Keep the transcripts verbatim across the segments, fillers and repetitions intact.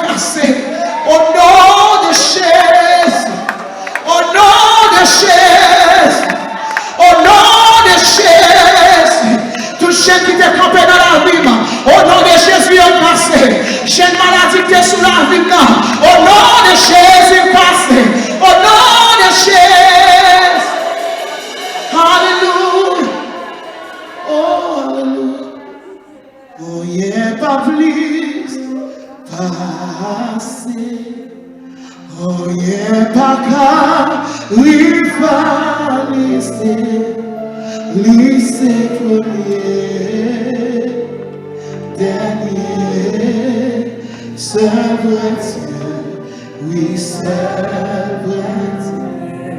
kase. O non de Jezi. O non de Jezi. O non de Jezi. Tout chenn ki te kanpe nan lavi m, o non de Jezi, yo kase. Chenn maladi ki te sou lavi m nan, o non de Jezi, kase. O non de Jezi. Alelouya. O, alelouya. Anyen pa plis pase. Anyen pa ka rivalize. Li se premye, dènye, sèl vrè Dye. Wi, sèl vrè Dye.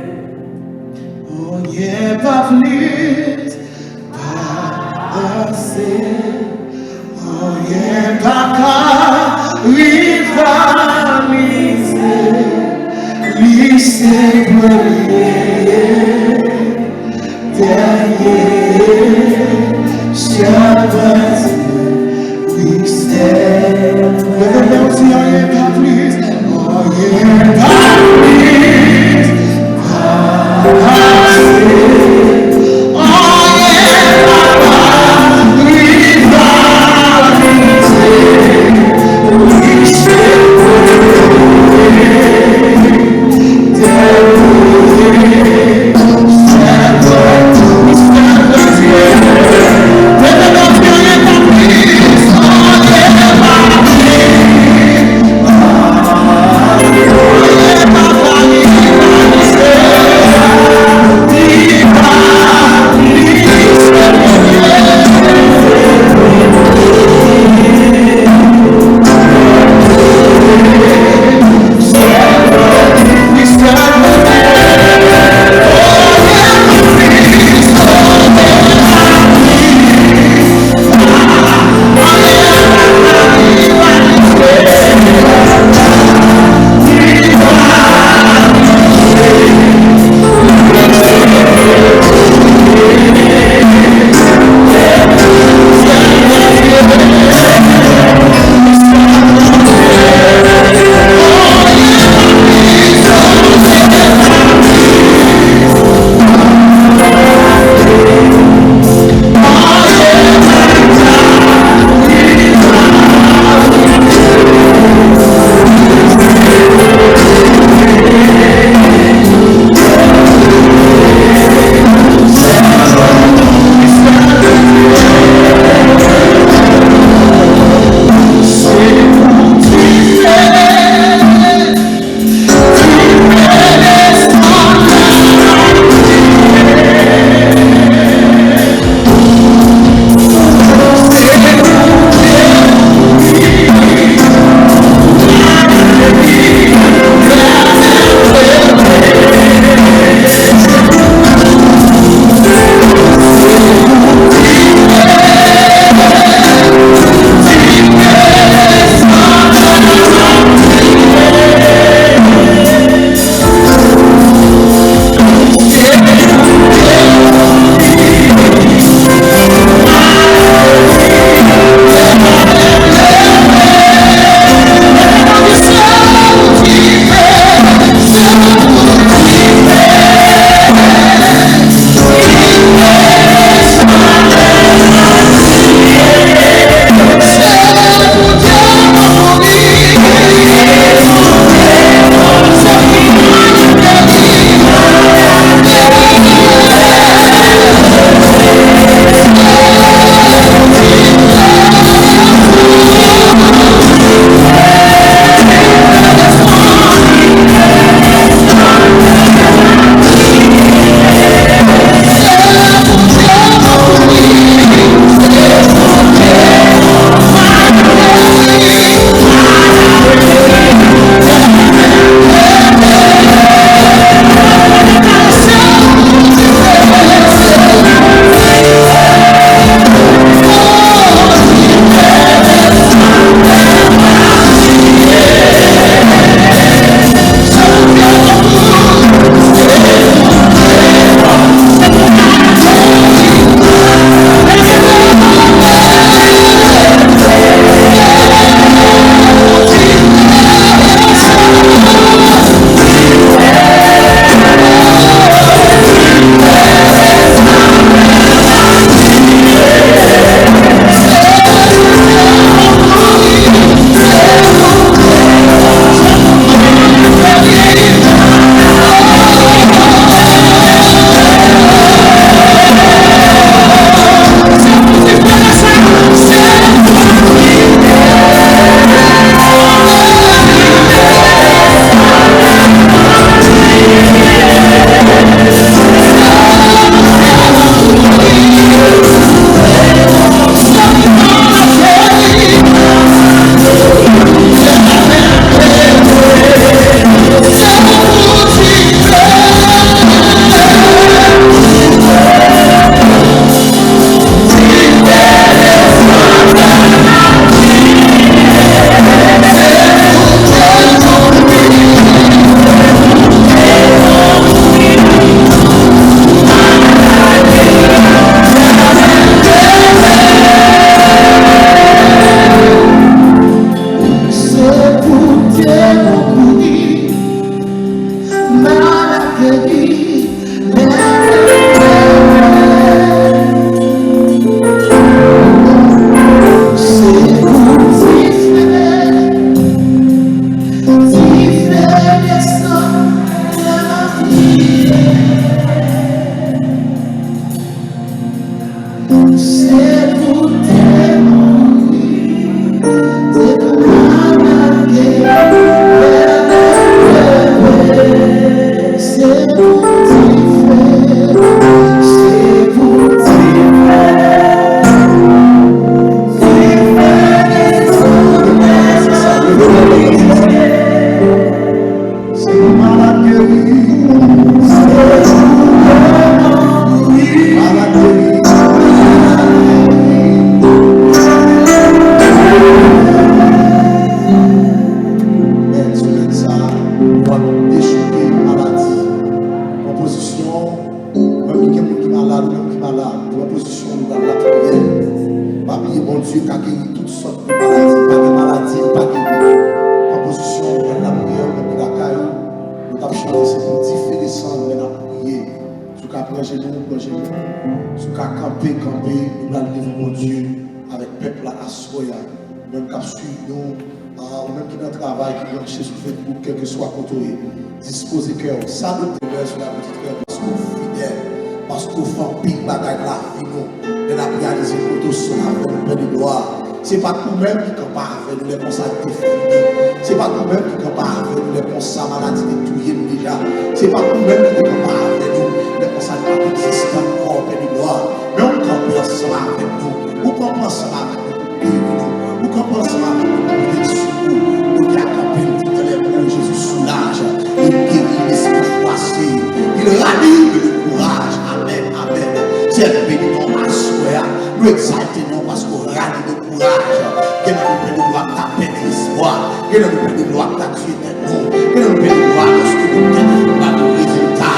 Anyen pa plis pase, anyen pa ka rivalize. Li se premye, dènye, sèl vrè Dye. Wi, sèl vrè Dye. Leve men w, di, anyen pa plis, anyen pa plis pase. Sòt nan maladi, pa gen maladi, pa gen. Pran pozisyon, ou pral lapriyè, ou menm ki lakay ou, nou t ap chante, se pou dife desann lè n ap priye. Si w ka pran jenou, pran jenou. Si w ka kanpe, kanpe, nou pral leve Bondye avèk pèp la aswè a. Ou menm k ap swiv nou, ah, ou menm ki nan travay, ki branche sou Facebook, kèlkeswa kote w ye, dispoze kè w. Salut demen sou la petite frè, paske w fidèl, paske w fè anpil bagay nan lavi nou. Lè n ap reyalize kote w sot avè nou, Pè de glwa. Se pa t ou menm ki kanpe avè nou lè konsa nou te fini. Se pa t ou menm ki kanpe avè nou lè konsa maladi te touye nou deja. Se pa t ou menm ki te kanpe avè nou lè konsa nou pa t egziste ankò, Pè de glwa. Men ou kanpe ansanm avèk nou. Ou kanpe ansanm avèk nou pou geri nou. Ou kanpe ansanm avèk nou pou pote n sekou. Nou ka kanpe, nou di nan lè mo Jezi soulage, il guérit, l'esprit froissé, il ranime le courage. Amèn, amèn. Seyè, nou beni non w aswè a. Nou egzalte non w paske w ranime kouraj. Gen nan nou, Pè de glwa, k ta pèdi espwa. Gen nan nou, Pè de glwa, k ta tiye tèt nou. Gen nan nou, Pè de glwa, lòske nou tèt nou pa gen rezilta,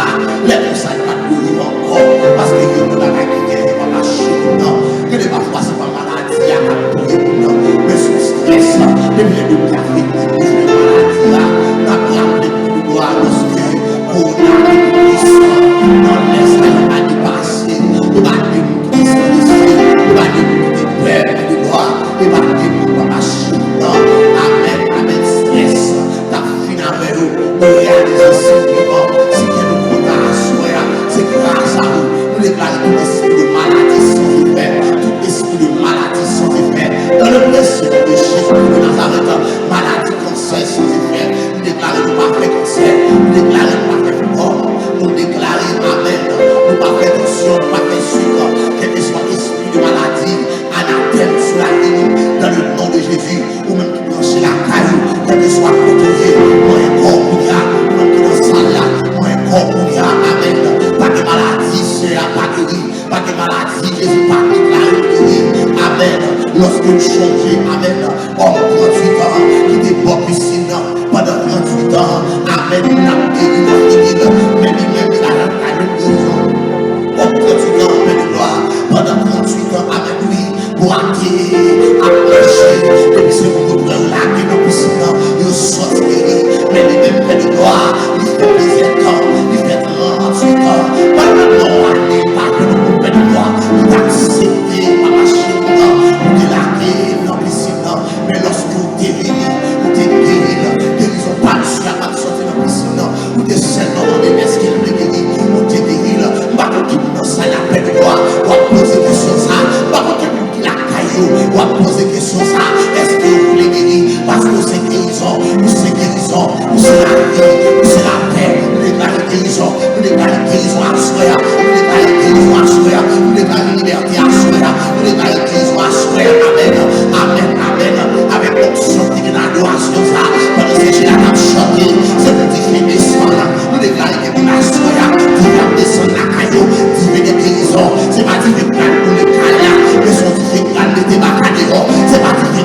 lè konsa li pa t dwe rive ankò, paske gen de bagay ki genyen, papa cheri nan. Gen de pafwa se pa maladi a k ap touye moun nan, men se yon strès. Depi lè doktè a fin di nou se maladi a, n ap raple, Pè de glwa, lòske kowona te pwisan nan lès la, yo pa depase, yo pa de moun ki te strese, yo pa de moun ki te pè, Pè de glwa, yo pa de moun, papa cheri nan. Amèn, amèn, strès t ap fin avè yo. Nou reyalize senpleman, si ke nou kontan aswè a, se gras a ou. Nou deklare tout espri de maladi sans effet, tout espri de maladi sans effet. Dans le précieux nom de Jésus de Nazareth, maladi kansè sans effet, nou deklare nou pa fè kansè, nou deklare nou pa fè fibwòm, nou deklare, amèn, nou pa fè tansyon, nou pa fè sik, kèlkeswa espri de maladi, anatèm sou lavi nou, dans le nom de Jésus. Ou menm ki branche lakay ou, kèlkeswa kote w ye, mwen ankò kounye a, ou menm ki nan sal la, mwen ankò kounye a, amèn. Pa gen maladi, Seyè a pa geri, pa gen maladi, Jezi pa deklare l geri, amèn. Lòske n chonje, amèn, òm tranntuit an ki te bò pisin nan pandan tranntuit an, amèn, n ap geri nan figi l, men li menm li pa t ap ka jwenn gerizon. Òm tranntuit an, Pè de glwa, pandan tranntuit an, amèn, wi. Bwate ap mache, depi se moun yo pran yo lage nan pisin nan, yo sòti geri. Men li menm, Pè de glwa, li fè plizyè tan, li fè tranntuit an, pandan yon ane, pa jwenn yon moun, Pè de glwa, ki t aksepte, papa cheri nan, pou te lage nan pisin nan. Men lòske ou te vini, ou te geri l, gerizon pa misye a pa t sòti nan pisin nan, ou te sèlman mande èske l vle geri, ou te geri l. M pa konn ki moun nan sal la, Pè de glwa, w ap poze kesyon sa, m pa konn ki moun ki lakay yo, w ap poze kesyon sa, èske ou vle geri, paske ou se gerizon, ou se gerizon, ou se lavi, ou se lapè, nou deklare gerizon, nou deklare gerizon aswè a, nou deklare gerizon aswè a, nou deklare libète aswè a, nou deklare gerizon aswè a, amèn, amèn, amèn, avèk onksyon ki gen adorasyon sa, pandan se je la t ap chante, se pou dife desann, nou deklare gen moun aswè a, dife ap desann lakay yo, dife de gerizon, se pa dife k pral boule kay la, men se yon dife k pral mete baka deyò, se pa dife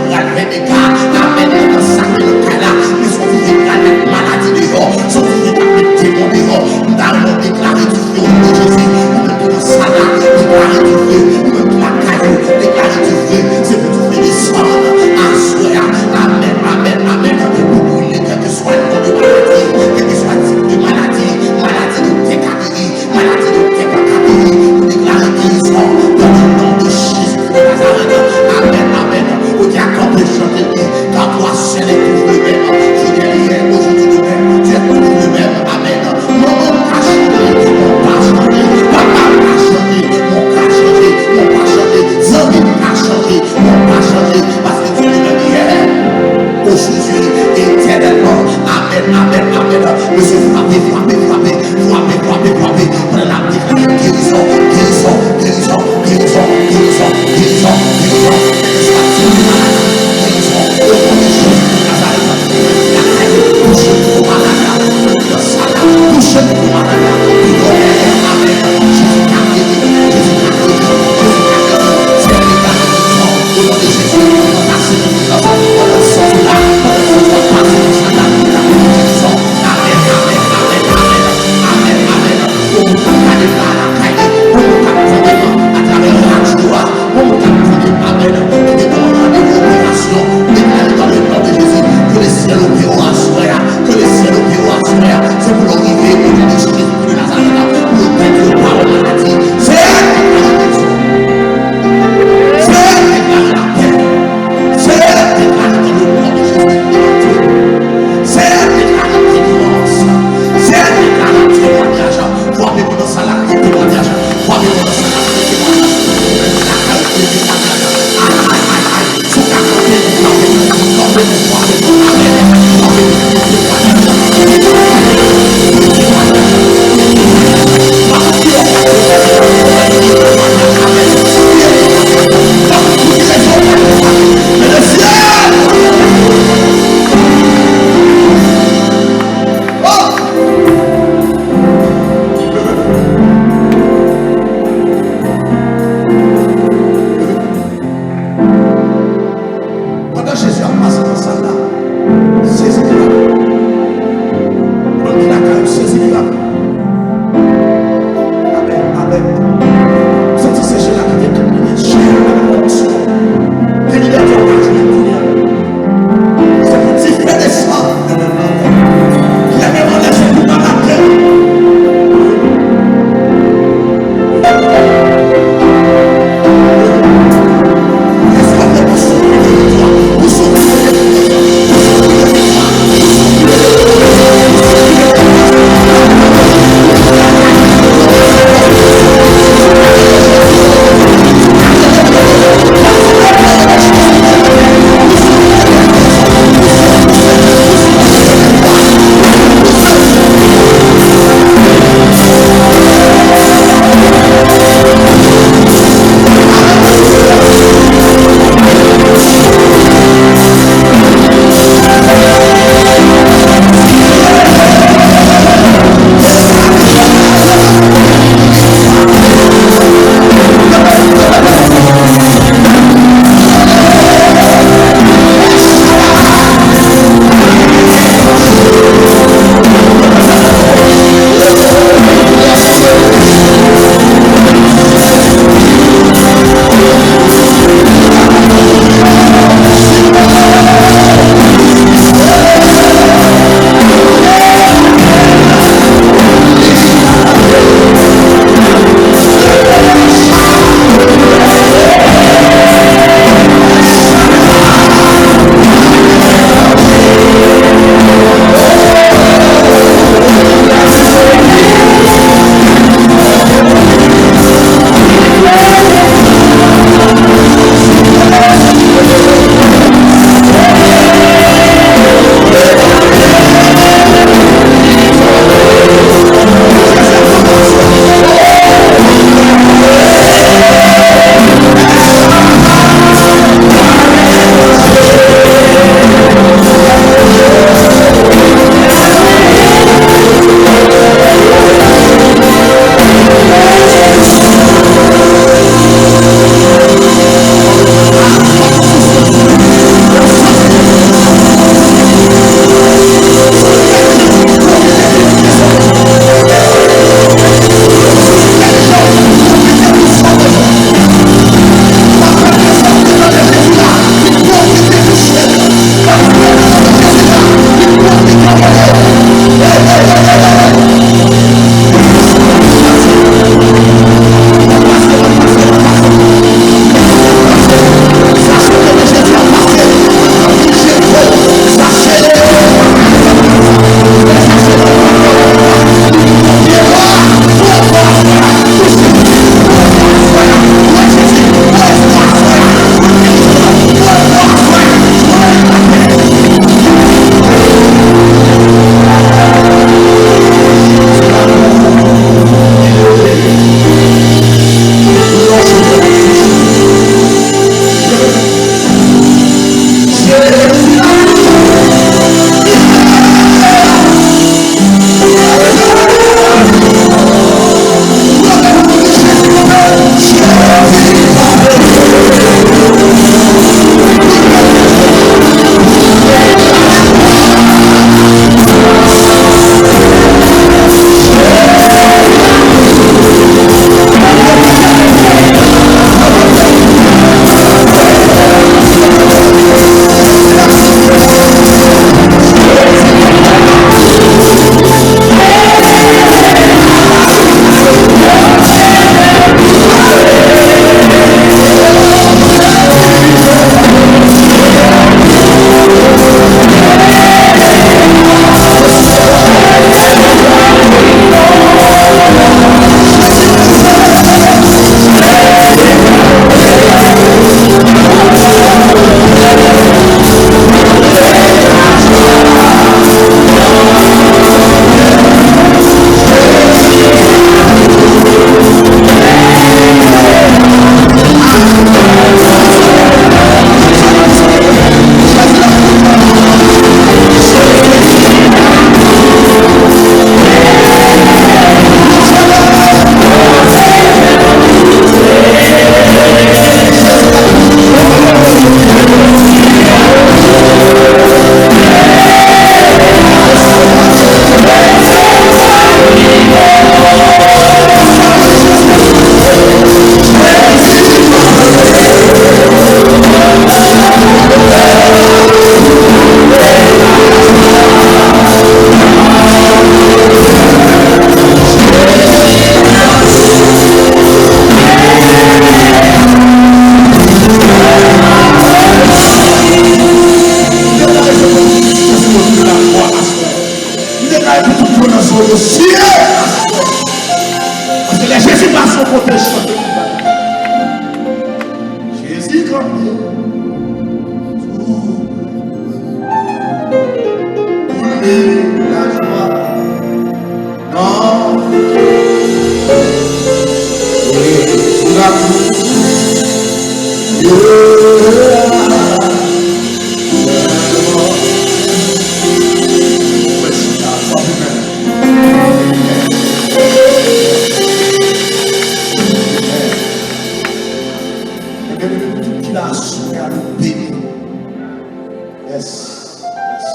Yes. Yes.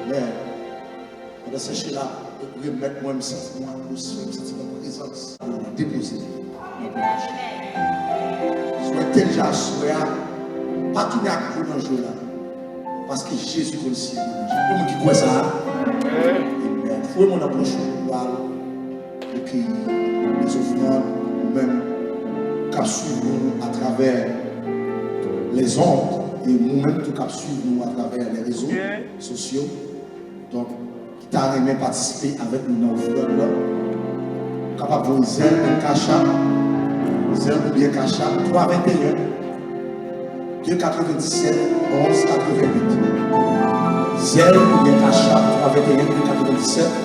Amen. Pandan sè Sheila remèt mwen, m santi yon atmosfè, m santi yon prezans. Depoze. Si w te deja aswè a, pa tounen ak ou nan je w la. Paske Jezi konn si e manje. Pou moun ki kwè sa a? Amen. Foure men w nan pòch ou pou al rekeyi lèzofrann, ou menm k ap swiv nou atravè lèzond, e ou menm tou k ap swiv nou atravè lè rezo sosyo. Donk, ki ta renmen patisipe avèk nou nan ofrann lan, ou kapab voye Zelle, M Cash App, Zelle oubyen Cash App, twa venteyen, de katrevenndisèt, onz katrevenwit. Zelle oubyen Cash App, twa venteyen, de katrevenndisèt,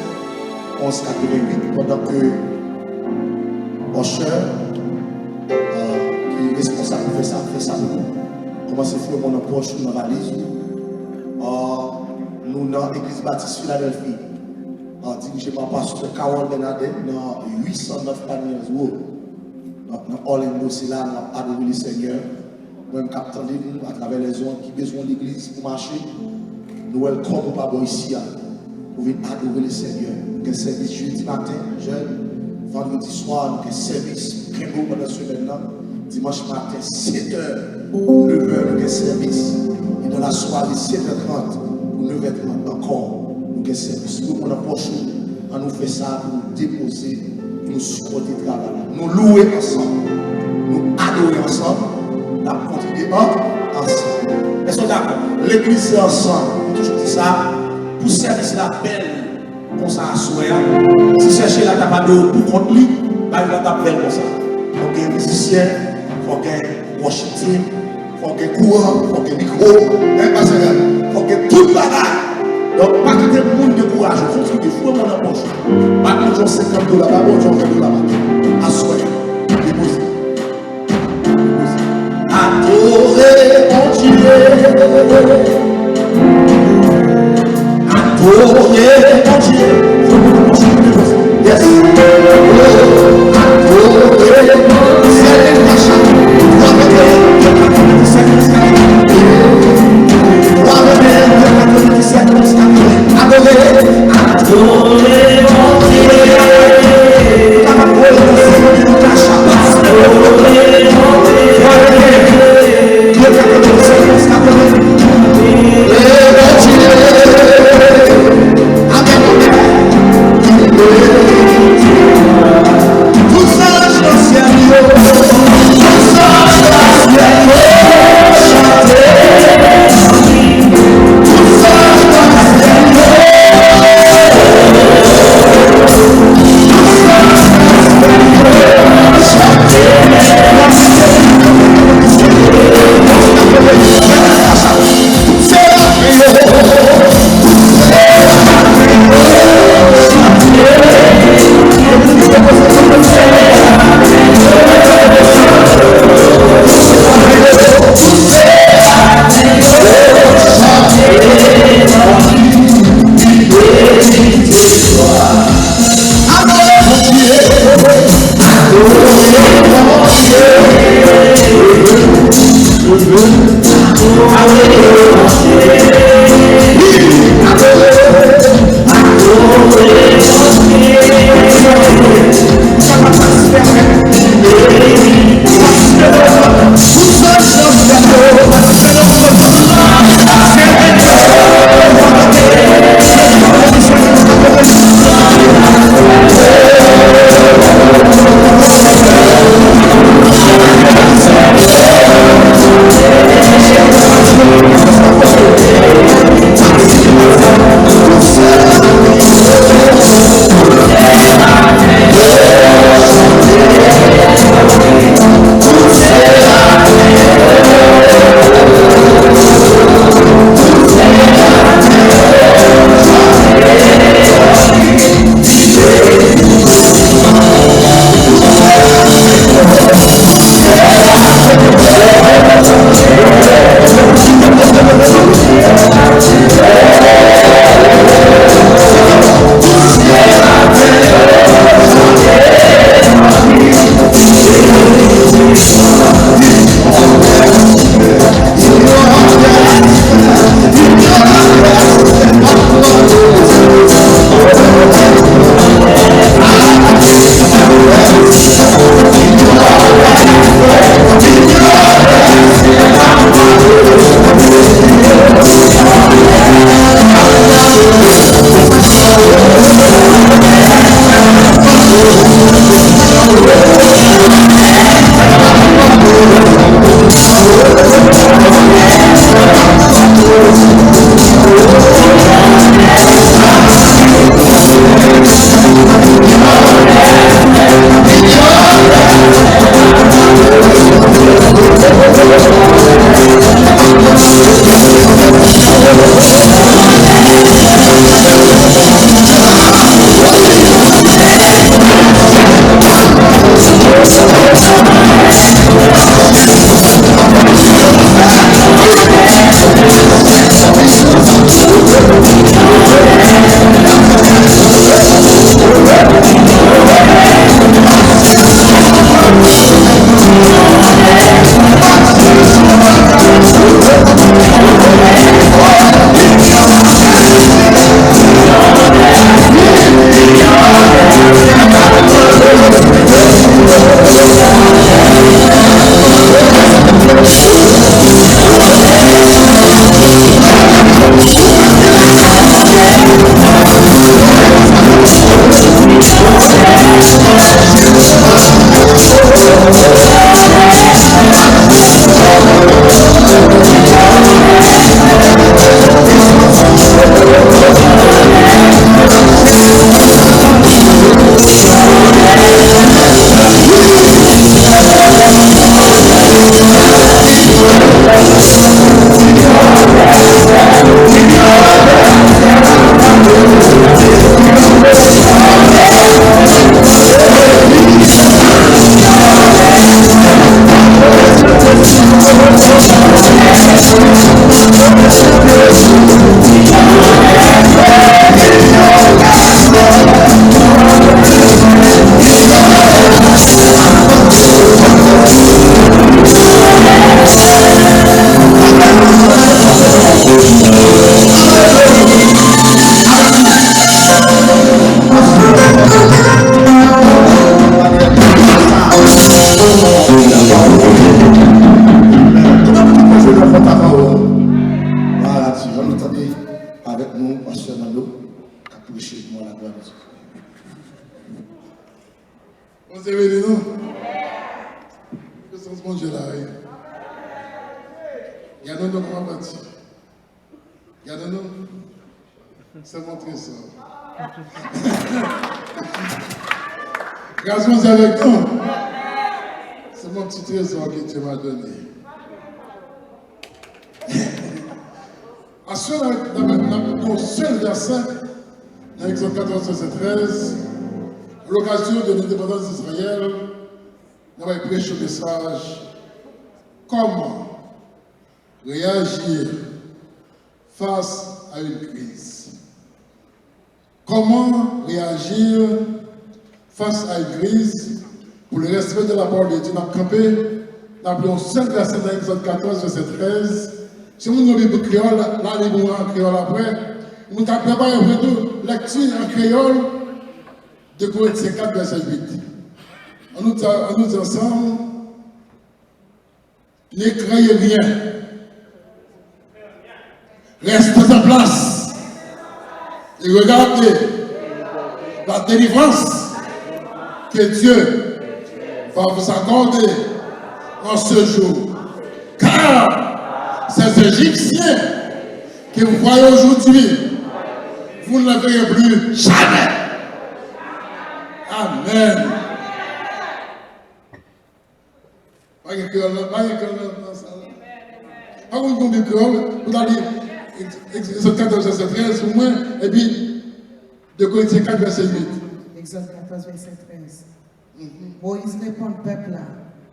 onz katrevenwit, pandan ke usher, euh, ki responsab pou fè sa, fè sa pou nou. Kòmanse foure men w nan pòch ou, nan valiz ou. Euh, nou nan Legliz Batis Filadèlfi, euh, dirije pa pastè Carol Bernardin, nan uit san nèf Palmyers Road, nan, nan Orlando. Se la nou ap adore Lesenyè. Mwen menm k ap tande nou atravè lèzond, ki bezwen yon legliz pou mache, nou welcome ou pa bò isi a pou vin adore Lesenyè. Nou gen sèvis jedi maten, jèn, vandredi swa, nou gen sèvis, kenbe w pandan semèn nan. Dimanch maten, sèt è pou nèf è, nou gen sèvis. E dans la soirée, sèt è trant pou nèf è trant ankò, nou gen sèvis. Foure men w nan pòch ou, ann nou fè sa pou nou depoze, pou nou sipòte travay la. Nou louwe ansanm, nou adore ansanm, n ap kontribye an, ansanm. Èske w dakò? Legliz se ansanm. Nou toujou di sa, pou sèvis la bèl konsa aswè a, si sè Sheila t ap adore pou kont li, bagay la t ap bèl konsa. Fòk gen mizisyen, fòk gen worship team, fòk gen kouran, fòk gen mikwo, men pastè Gary, fòk gen tout bagay. Donk, pa kite moun dekouraje w. Kontribye, foure men w nan pòch ou. Ba Bondye yon senkant dola, ba Bondye yon ven dola maten. Aswè, depoze. Depoze. Adore Bondye. Adore Bondye. Foure men w nan pòch ou, depoze. Yes. Adore Bondye. Sèl li mache. Twa venteyen, de katrevenndisèt, onz katrevenwit. Twa venteyen, de katrevenndisèt, onz katrevenwit. Adore. Adore Bondye. Ou kapab voye nan Zelle, nan Cash App. Adore Bondye. Twa venteyen, de katrevenndisèt, onz katrevenwit. Adore Bondye. Amèn, amèn. Ann nou tande avèk nou, pastè Mando, k ap preche pou laglwa de Dye. Bondye beni nou. Prezans Bondye la, wi. Gade nou kòman pati. Gade nou. Se mon trésor. Gras Bondye avèk nou. C'est mon petit trésor que Dieu m'a donné. Aswè, n ap, n ap, n ap gen yon sèl vèsè nan Egzòd katòz, vèsè trèz, à l'occasion de l'indépendance d'Israël, n ap prèche yon mesaj: Comment réagir face à une crise? Comment réagir face à une crise? Pour le respect de la parole de Dieu, n ap kanpe, n ap li yon sèl vèsè nan Egzòd katòz, vèsè trèz. Si moun gen Bib kreyòl, la, la li pou an kreyòl apre. Moun k ap prepare pou nou lekti an kreyòl, de Korentyen kat, vèsè uit. Ann nou di, ann nou di ansanm. Ne craignez rien. Restez en place et regardez la délivrance que Dieu va vous accorder en ce jour. Car ces Égyptiens que vous voyez aujourd'hui, vous ne les verrez plus jamais. Amen. Pa gen kreyòl nan, pa gen kreyòl nan, nan sal la. Pa konn konbyen kreyòl, ou ta li Egzòd katòz, vèsè trèz pou mwen, epi de Korentyen kat, vèsè uit. Egzòd katòz, vèsè trèz. Moyiz reponn pèp la: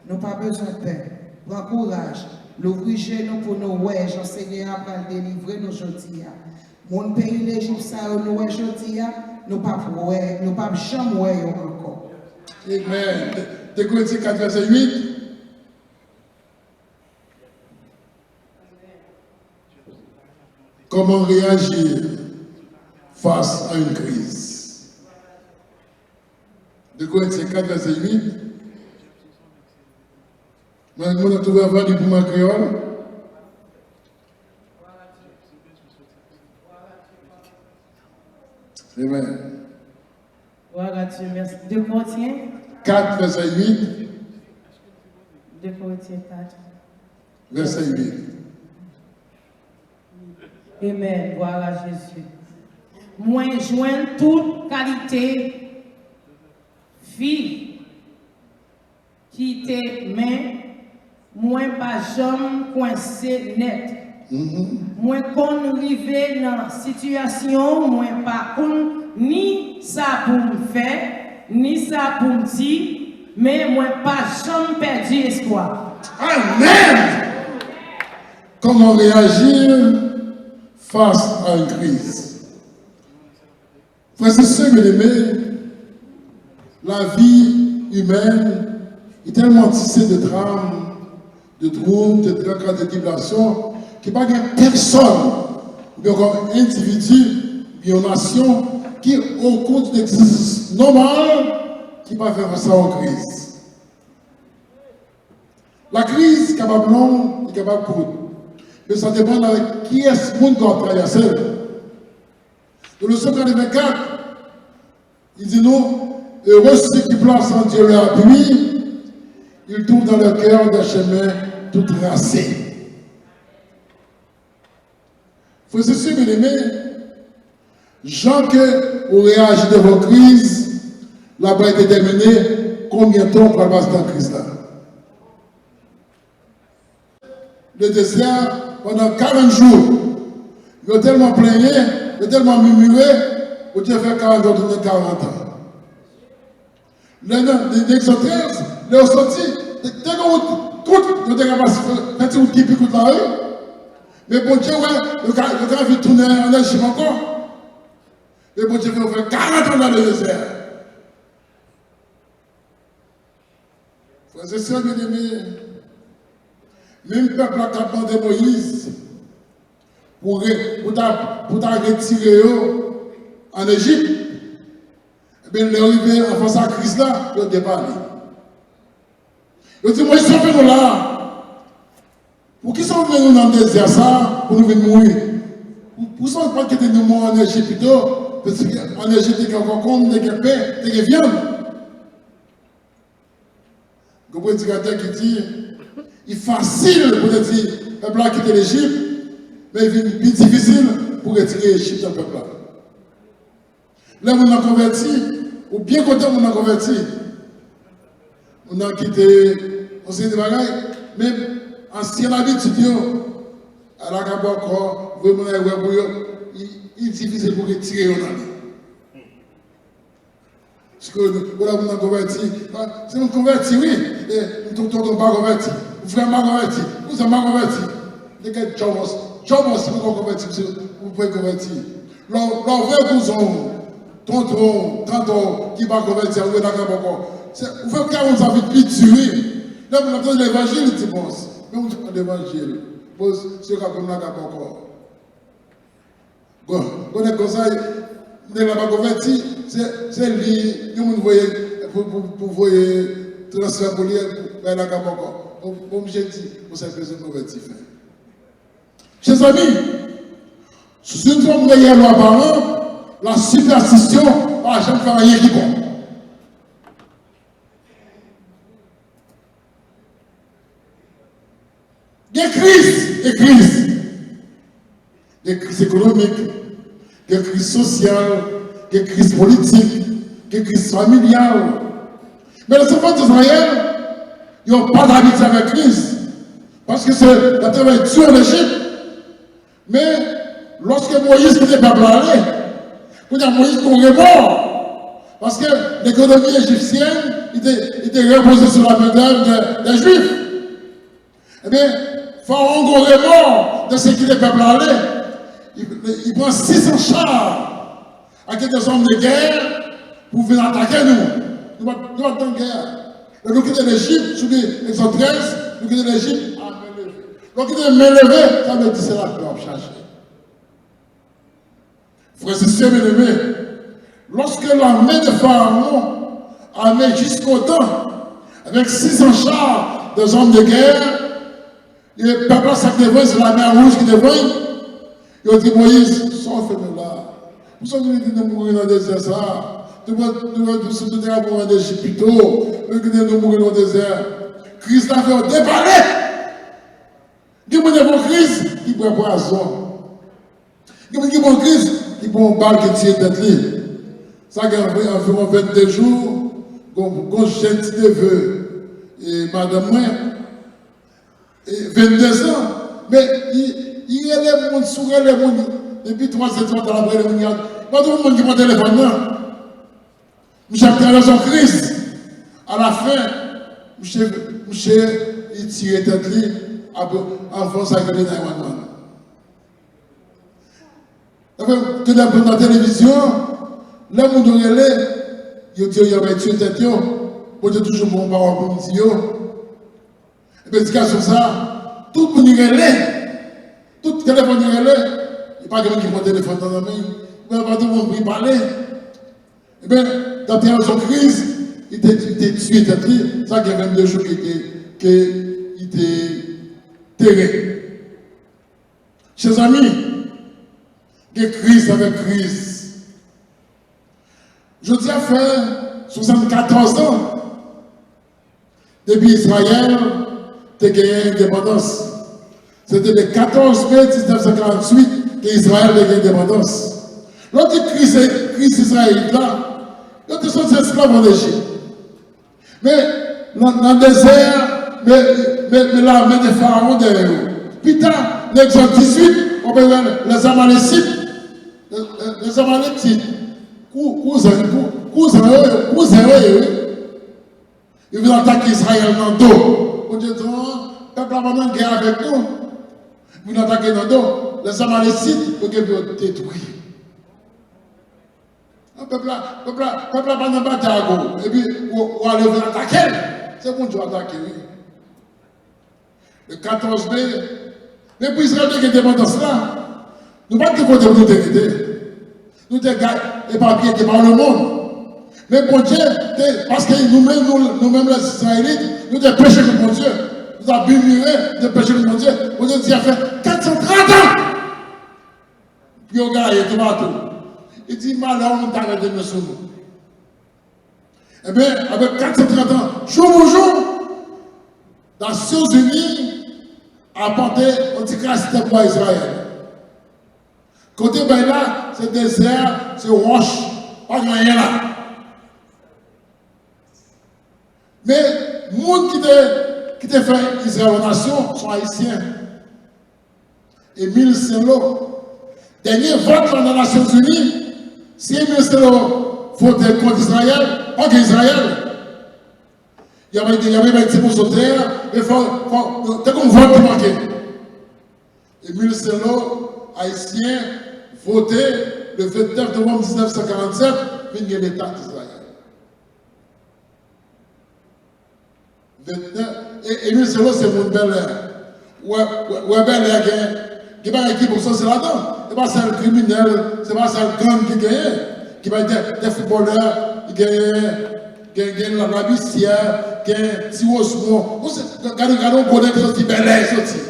Nou pa bezwen pè. Pran kouraj, louvri je nou pou nou wè jan Senyè a pral delivre nou jodi a. Moun peyi Lejip sa yo nou wè jodi a, nou p ap wè, nou p ap janm wè yo ankò. Amen. De Korentyen kat, vèsè uit. Comment réagir face à une crise? De Korentyen kat, vèsè uit. Mwen, mwen twouve avan li pou mwen kreyòl. Amen. Gloire à Dieu, merci. De Korentyen. Kat, vèsè uit. De Korentyen kat. Vèsè uit. Amen. Gloire à Jésus. Mwen jwenn tout kalite fi ki te, men mwen pa janm kwense nèt. Mwen konn rive nan sitiyasyon mwen pa konn ni sa pou m fè, ni sa pou m di, men mwen pa janm pèdi espwa. Amen. Comment réagir face à une crise? Frères et sœurs bien-aimés, la vie humaine est tellement tissée de drames, de troubles, de tracas, de tribulations, ke pa gen pèsòn, oubyen ankò endividi, oubyen yon nasyon, ki, o kou d'une egzistans nòmal, ki pa fè fas a yon kriz. Lakriz kapab long, li kapab kout. Men sa depann avèk kiyès moun ke w ap travèse l. Nan leson katrevenkat, li di nou, Heureux ceux qui placent en Dieu leur appui, ils trouvent dans leur cœur des chemins tout tracés. Frè e sè byeneme, jan ke ou reyaji devan kriz la pral detèmine konbyen tan ou pral pase nan kriz la. Le dezè pandan karant jou. Yo tèlman plenyen, yo tèlman mimire, Bondye fè karant jou tounen karant an. Lè nan, nan Egzòd trèz, lè yo soti, te, te gen wout kout, yo te ka pase, fè, fè ti wout ki pi kout la, wi. Men Bondye wè, yo ka, yo ka vin tounen ann Ejip ankò. Men Bondye fè yo fè karant an nan dezè a. Frè e sè byeneme, menm pèp la k ap mande Moyiz pou re-, pou ta, pou ta retire yo ann Ejip, ebyen, lè yo rive anfas a kriz la, yo depale. Yo di, Moyiz, sa w fè nou la a? Poukisa w mennen nou nan dezè sa a pou nou vin mouri? Pou, poukisa w pa t kite nou mouri ann Ejip pito? Paske ann Ejip te gen konkonm, te gen pen, te gen vyann. Gen predikatè ki di, li fasil pou te di pèp la kite Lejip, men li vin pi difisil pou retire Ejip nan pèp la. Lè moun nan konvèti, ou byen kontan moun nan konvèti. Moun nan kite yon seri de bagay, men ansyen abitid yo, al akaba ankò, voye moun nan wè pou yo, li, li difisil pou retire yo nan li. Paske, ou la moun nan konvèti, ah, se moun konvèti, wi. E, ton, tonton pa konvèti, frè m pa konvèti, kouzen m pa konvèti. Nèg djòbòs, djòbòs, si ou poko konvèti, misye, ou poko konvèti. Lè w, lè w voye kouzen w, tonton w, tanton w ki pa konvèti a, ou ret lakay poko. Se, ou fè kè moun sa vin pi di, wi. Lè moun ap tande levanjil, li di, bon, men moun ki tande levanjil, bon, se yo k ap vin lakay poko. Bon, bon, nèg konsa, nèg la pa konvèti, se, se li, yon moun voye pou, pou, pou voye transfè pou li, bay lakay poko. Bon, bon, misye di, bon, sa bezwen konvèti fè. Chè zanmi, sou yon fòm reyèl ou aparan, la sipèstisyon pa janm fè anyen ki bon. Gen kriz, gen kriz. Gen kriz ekonomik, gen kriz sosyal, gen kriz politik, gen kriz familyal. Men lèzanfan Izrayèl, yo pa t abitye avèk kriz. Paske se, yo te travay di ann Ejip. Men, lòske Moyiz kite pèp la ale, kounye a Moyiz gon remò, paske lekonomi ejisyèn, li te, li te repoze sou la men dèv dè, dè Jwif. Ebyen, Farawon gon remò dèske kite pèp la ale. Li, li pran sis san cha ak de zòm de gè pou vin atake nou. Nou pa, nou pa t nan gè. Lè nou kite Lejip, sou Egzòd trèz, nou kite Lejip a men leve. Lè w kite men leve, sa vle di se laglwa w ap chache. Frè e sè byeneme, lòske lame de Farawon ame jiskodan, avèk sis san cha de zòm de gè, e pèp la sa k devan, se lamè wouj ki devan, yo di Moyiz, sa w fè nou la a? Poukisa nou kite nou mouri nan dezè sa a? Nou pa, nou pa, nou te ka mouri ann Ejip pito, nou kite nou mouri nan dezè. Kriz la fè yo depale. Gen moun ki pran kriz, ki bwè pwazon. Gen moun ki pran kriz, ki pran yon bal, ki tiye tèt li. Sa gen anvi-, anviwon vennde jou, gon, gon jèn ti neve, e madanm mwen, e vennde zan, men li, li rele moun, si w rele moun, depi twazè di maten, l ap rele moun, li ap, pa tout moun ki pran telefòn nan. Misye ap travèse yon kriz. Alafen, misye, misye, li tiye tèt li, ap, anvan sa, li rele nine one one. Anfen, ke lè pou nan televizyon, lè moun yo rele, yo di yo, yo bay tiye tèt yo, Bondye toujou ban yon pawòl pou m di yo. Predikasyon sa a, tout moun ki rele, Telefòn li rele, li pa gen moun ki pran telefòn nan nan men li. Li pa gen moun pou li pale. Ebyen, dan yon kriz, li te, li te tiye tèt li, sa gen vennde jou ki te, ke li te tere. Chè zanmi, gen kriz avèk kriz. Jodi a fè swasannkatòz an depi Izrayèl te genyen endepandans. Se te le katòz me diznèf san karanntuit ke Izrayèl te gen endepandans. Lè w di kriz, kriz izrayelit la, yo te soti esklav an Ejip. Men, nan, nan dezè a, men, men, men lame de Farawon dèyè yo. Pita, nan Egzòd dizuit, w ap wè lèzamalecit, lè, lè, lèzamalecit, kou-, kouzan, kou-, kouzan yo, kouzen yo ye, wi. Yo vin atake Izrayèl nan do. Bondye di, "Ah, pèp la pa nan gè avèk nou." Vin atake nan do. Lèzamalecit, yo gen pou yo detwi. An, pèp la, pèp la, pèp la pa nan batay ak ou. Epi, ou, ou ale, ou vin atake l. Se Bondye w atake, wi. Le katòz me, men pou Izrayèl te gen endepandans la, nou pa t gen kote pou nou te rete. Nou te ga-, epapiye de par le monde. Men Bondye te, paske nou menm, nou, nou menm lèzizrayelit, nou te peche kont Bondye. Nou te mire, nou te peche kont Bondye. Bondye di a fè katsantrant an pou yo gaye toupatou. Li di, "Malè yon moun ta mete men sou nou." Ebyen, apre katsantrant an, jou pou jou, Nasyonzini apòte yon ti kras tè pou Izrayèl. Kote bay la, se dezè, se wòch, pa gen anyen la. Men, moun ki te, ki te fè Izrayèl yon nasyon, se yon Ayisyen. Emile Saint-Laurent. Dènye vòt la nan Nasyonzini, si Emile Saint-Laurent vote kont Izrayèl, pa gen Izrayèl. Y ap, y ap remèt ti moso tè a, men fò, fò, te gen yon vòt ki manke. Emile Saint-Laurent, ayisyen, vote le vennèf novanm diznèf san karannsèt, vin gen Leta Izrayèl. Vennèf, e, e Emile Saint-Laurent se moun Bèlè. Ou wè, ou wè, ou wè Bèlè gen, gen bagay ki bon sanse ladan. Se pa sèl kriminèl, se pa sèl gang ki genyen. Ki bay de, de foutbolè, ki genyen, gen, gen la, Labisyè, gen Ti Wozmon. Ou se, gade, gade yon gwo nèg soti Bèlè, soti.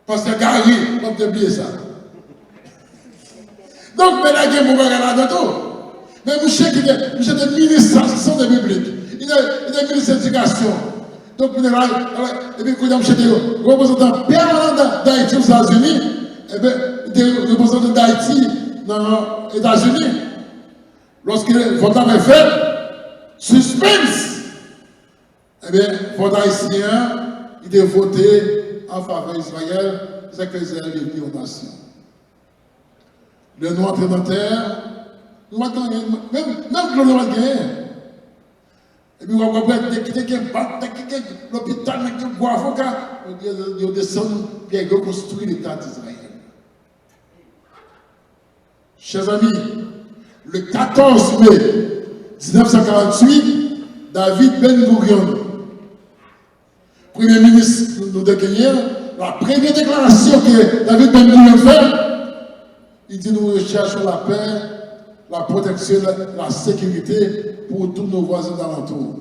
Pastè Gary, m ap te bliye sa. Donk, men la gen bon bagay ladan tou. Men misye ki te, misye te minis sa, sante piblik. Li te, li te minis edikasyon. Donk, kounye a, epi kounye a, misye te reprezantan pèmanan Da-, Dayiti Ozetazini. Ebyen, li te reprezantan Dayiti nan Etazini. Lòske vòt la pral fèt, sispens! Ebyen, vòt ayisyen an, li te vote an favè Izrayèl, se sa k fè Izrayèl devni yon nasyon. Lè nou antre nan tè a, nou pa t gen anyen, menm, menm dlo nou pa t genyen. Epi w ap wè nèg ki te gen bak, nèg ki gen lopital, nèg ki gen gwo avoka, yo, yo, yo desann pyè, yo konstwi Leta Izrayèl. Chè zanmi, le katòz me diznèf san karantuit, David Ben Gurion, premye minis nou, nou te genyen, la premye deklarasyon ke David Ben Gurion fè, li di nou rechèchons la paix, la protection, la, la sécurité pour tous nos voisins d'alentour.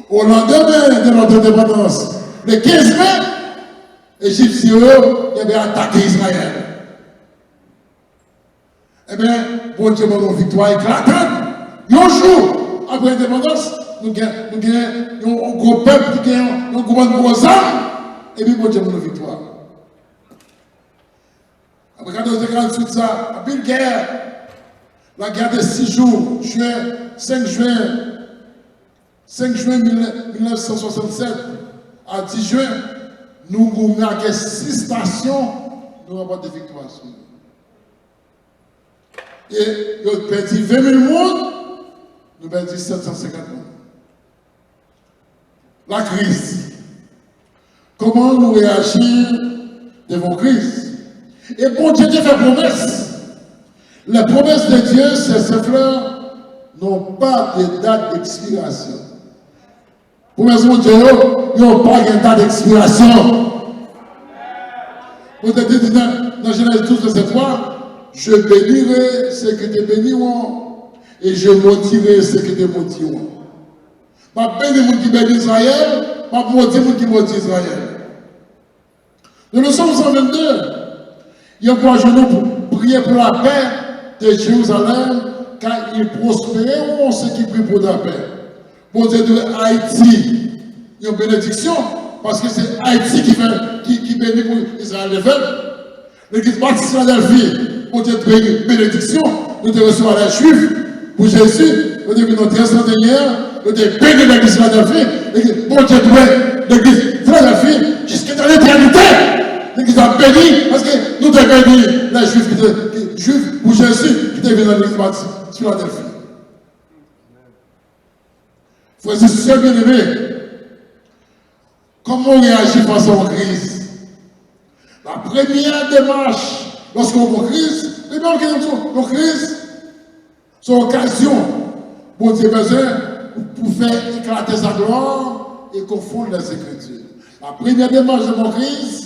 Au lendemain de notre indépendance, le quinze mai, Ejipsyen yo, yo te atake Izrayèl. Ebyen, Bondye ban nou yon viktwa eklatan. Yon jou apre endepandans, nou gen, nou gen yon, yon gwo pèp ki gen yon, yon gwo bann gwo zam, epi Bondye ban nou viktwa. Apre katòz de karantuit sa, anpil gè. La guerre des six jours, jen, senk jen, senk jen mil, mil nèf san swasannsèt a dis jen, nou goumen ak sis nasyon, nou ranpòte viktwa sou yo. E yo pèdi ven mil moun, nou pèdi sèt san senkant moun. La kriz. Kòman nou reyaji devan kriz? E Bondye te fè pwomès. Les promesses de Dieu, c'est ses fleurs, n'ont pas de date d'expiration. Pwomès Bondye yo, yo pa gen dat ekspirasyon. Bondye te di nan, nan Jenèz douz, vèsè twa, je bénirai ceux qui te béniront, et je maudirai ceux qui te maudiront. M ap beni moun ki beni Izrayèl, m ap modi moun ki modi Izrayèl. Dans le psaume cent vingt-deux, il encourage nous pour prier pour la paix de Jérusalem, car ils prospéreront ceux qui prient pour la paix. Bondye dwe Ayiti yon benediksyon, paske se Ayiti ki fè, ki, ki beni pou Izrayèl te fèt. Legliz Batis Filadèlfi, Bondye te beni benediksyon, nou te resevwa lè Jwif pou Jezi, yo te vin nan trèz trannteyen, yo te beni legliz Filadèlfi, legliz Bondye dwe legliz Filadèlfi jiske nan letènite. Legliz ap beni, paske nou te beni lè Jwif ki te, ki, Jwif pou Jezi ki te vin nan legliz Batis Filadèlfi. Frè e sè byeneme, kòman w reyaji fas a yon kriz? La premyè demach, lòske w gen yon kriz, premye bagay ki di w, yon kriz, se yon okazyon Bondye bezwen pou, pou fè eklate sa glwa e konfonn lèzekredil. La premyè demach de yon kriz,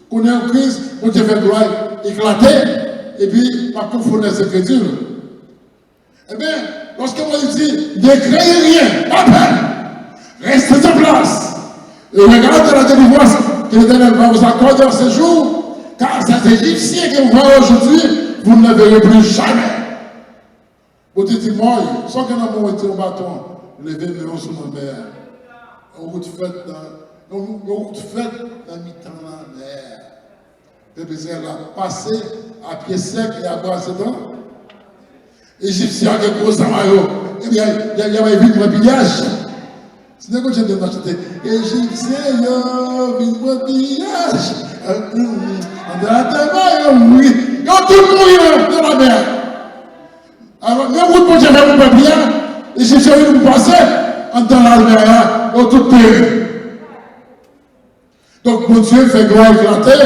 konnen yon kriz, Bondye fè glwa eklate, epi l ap konfonn lèzekredil. Ebyen, lòske Moyiz di, ne craignez rien, pas peur, restez en place, et regardez la délivrance que l'Éternel va vous accorder en ce jour, car ces Égyptiens que vous voyez aujourd'hui, vous ne les verrez plus jamais. Bondye di, Moyiz, sa w gen nan men w, di yon baton, leve men w sou lanmè a. Yon wout fèt nan, yon, yon wout fèt nan mitan lanmè a. Pèp Izrayèl la pase a pye sèk e a bra sedan. Ejipsyen yo gen gwo zam a yo. Ebyen, y a, y a, y a vin pran piyaj. Si nèg yo tande m nan chante, Ejipsyen yo vin pran piyaj. Ann atè ba yo mouri. Yo tout mouri nan, nan lanmè a. Alò, menm wout Bondye fè pou pèp li a, Ejipsyen yo vin pou pase anndan lanmè a, yo tout peri. Donk, Bondye fè glwa eklate,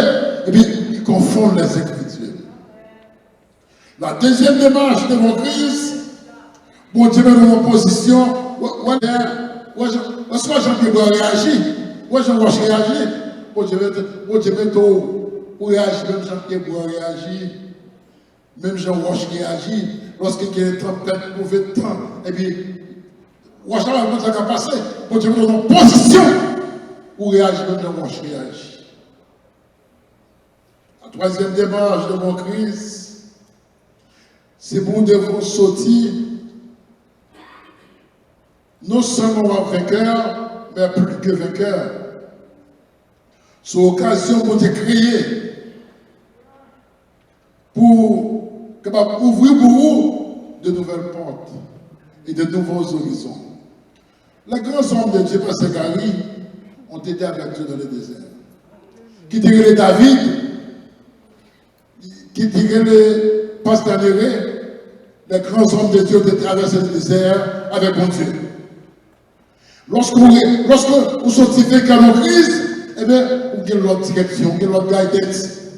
epi li konfonn lèzekredil. La dezyèm demach devan kriz, Bondye mete w nan pozisyon, wè, wè, wè, wè, wè jan pye bwa reyaji, wè jan wòch reyaji, Bondye mete, Bondye mete w pou reyaji menm jan pye bwa reyaji. Menm jan wòch reyaji lòske gen tanpèt, move tan, epi wòch la, Bondye ka pase, Bondye mete w nan pozisyon pou w reyaji menm jan wòch reyaji. La twazyèm demach devan kriz, se pou w devan soti, non sèlman w ap venkè, men plis ke venkè. Se yon okazyon Bondye kreye pou kapab ouvri pou ou de nouvelles portes et de nouveaux horizons. Les grands hommes de Dieu, Pasteur Gary, ont été avec Dieu dans le désert. Ki te rele David, ki te rele Pastè Nere, les grands hommes de Dieu te travèse le désert avec Bondye. Lòske w, lòske ou soti venkè nan kriz, ebyen, ou gen lòt direksyon, ou gen lòt guidance.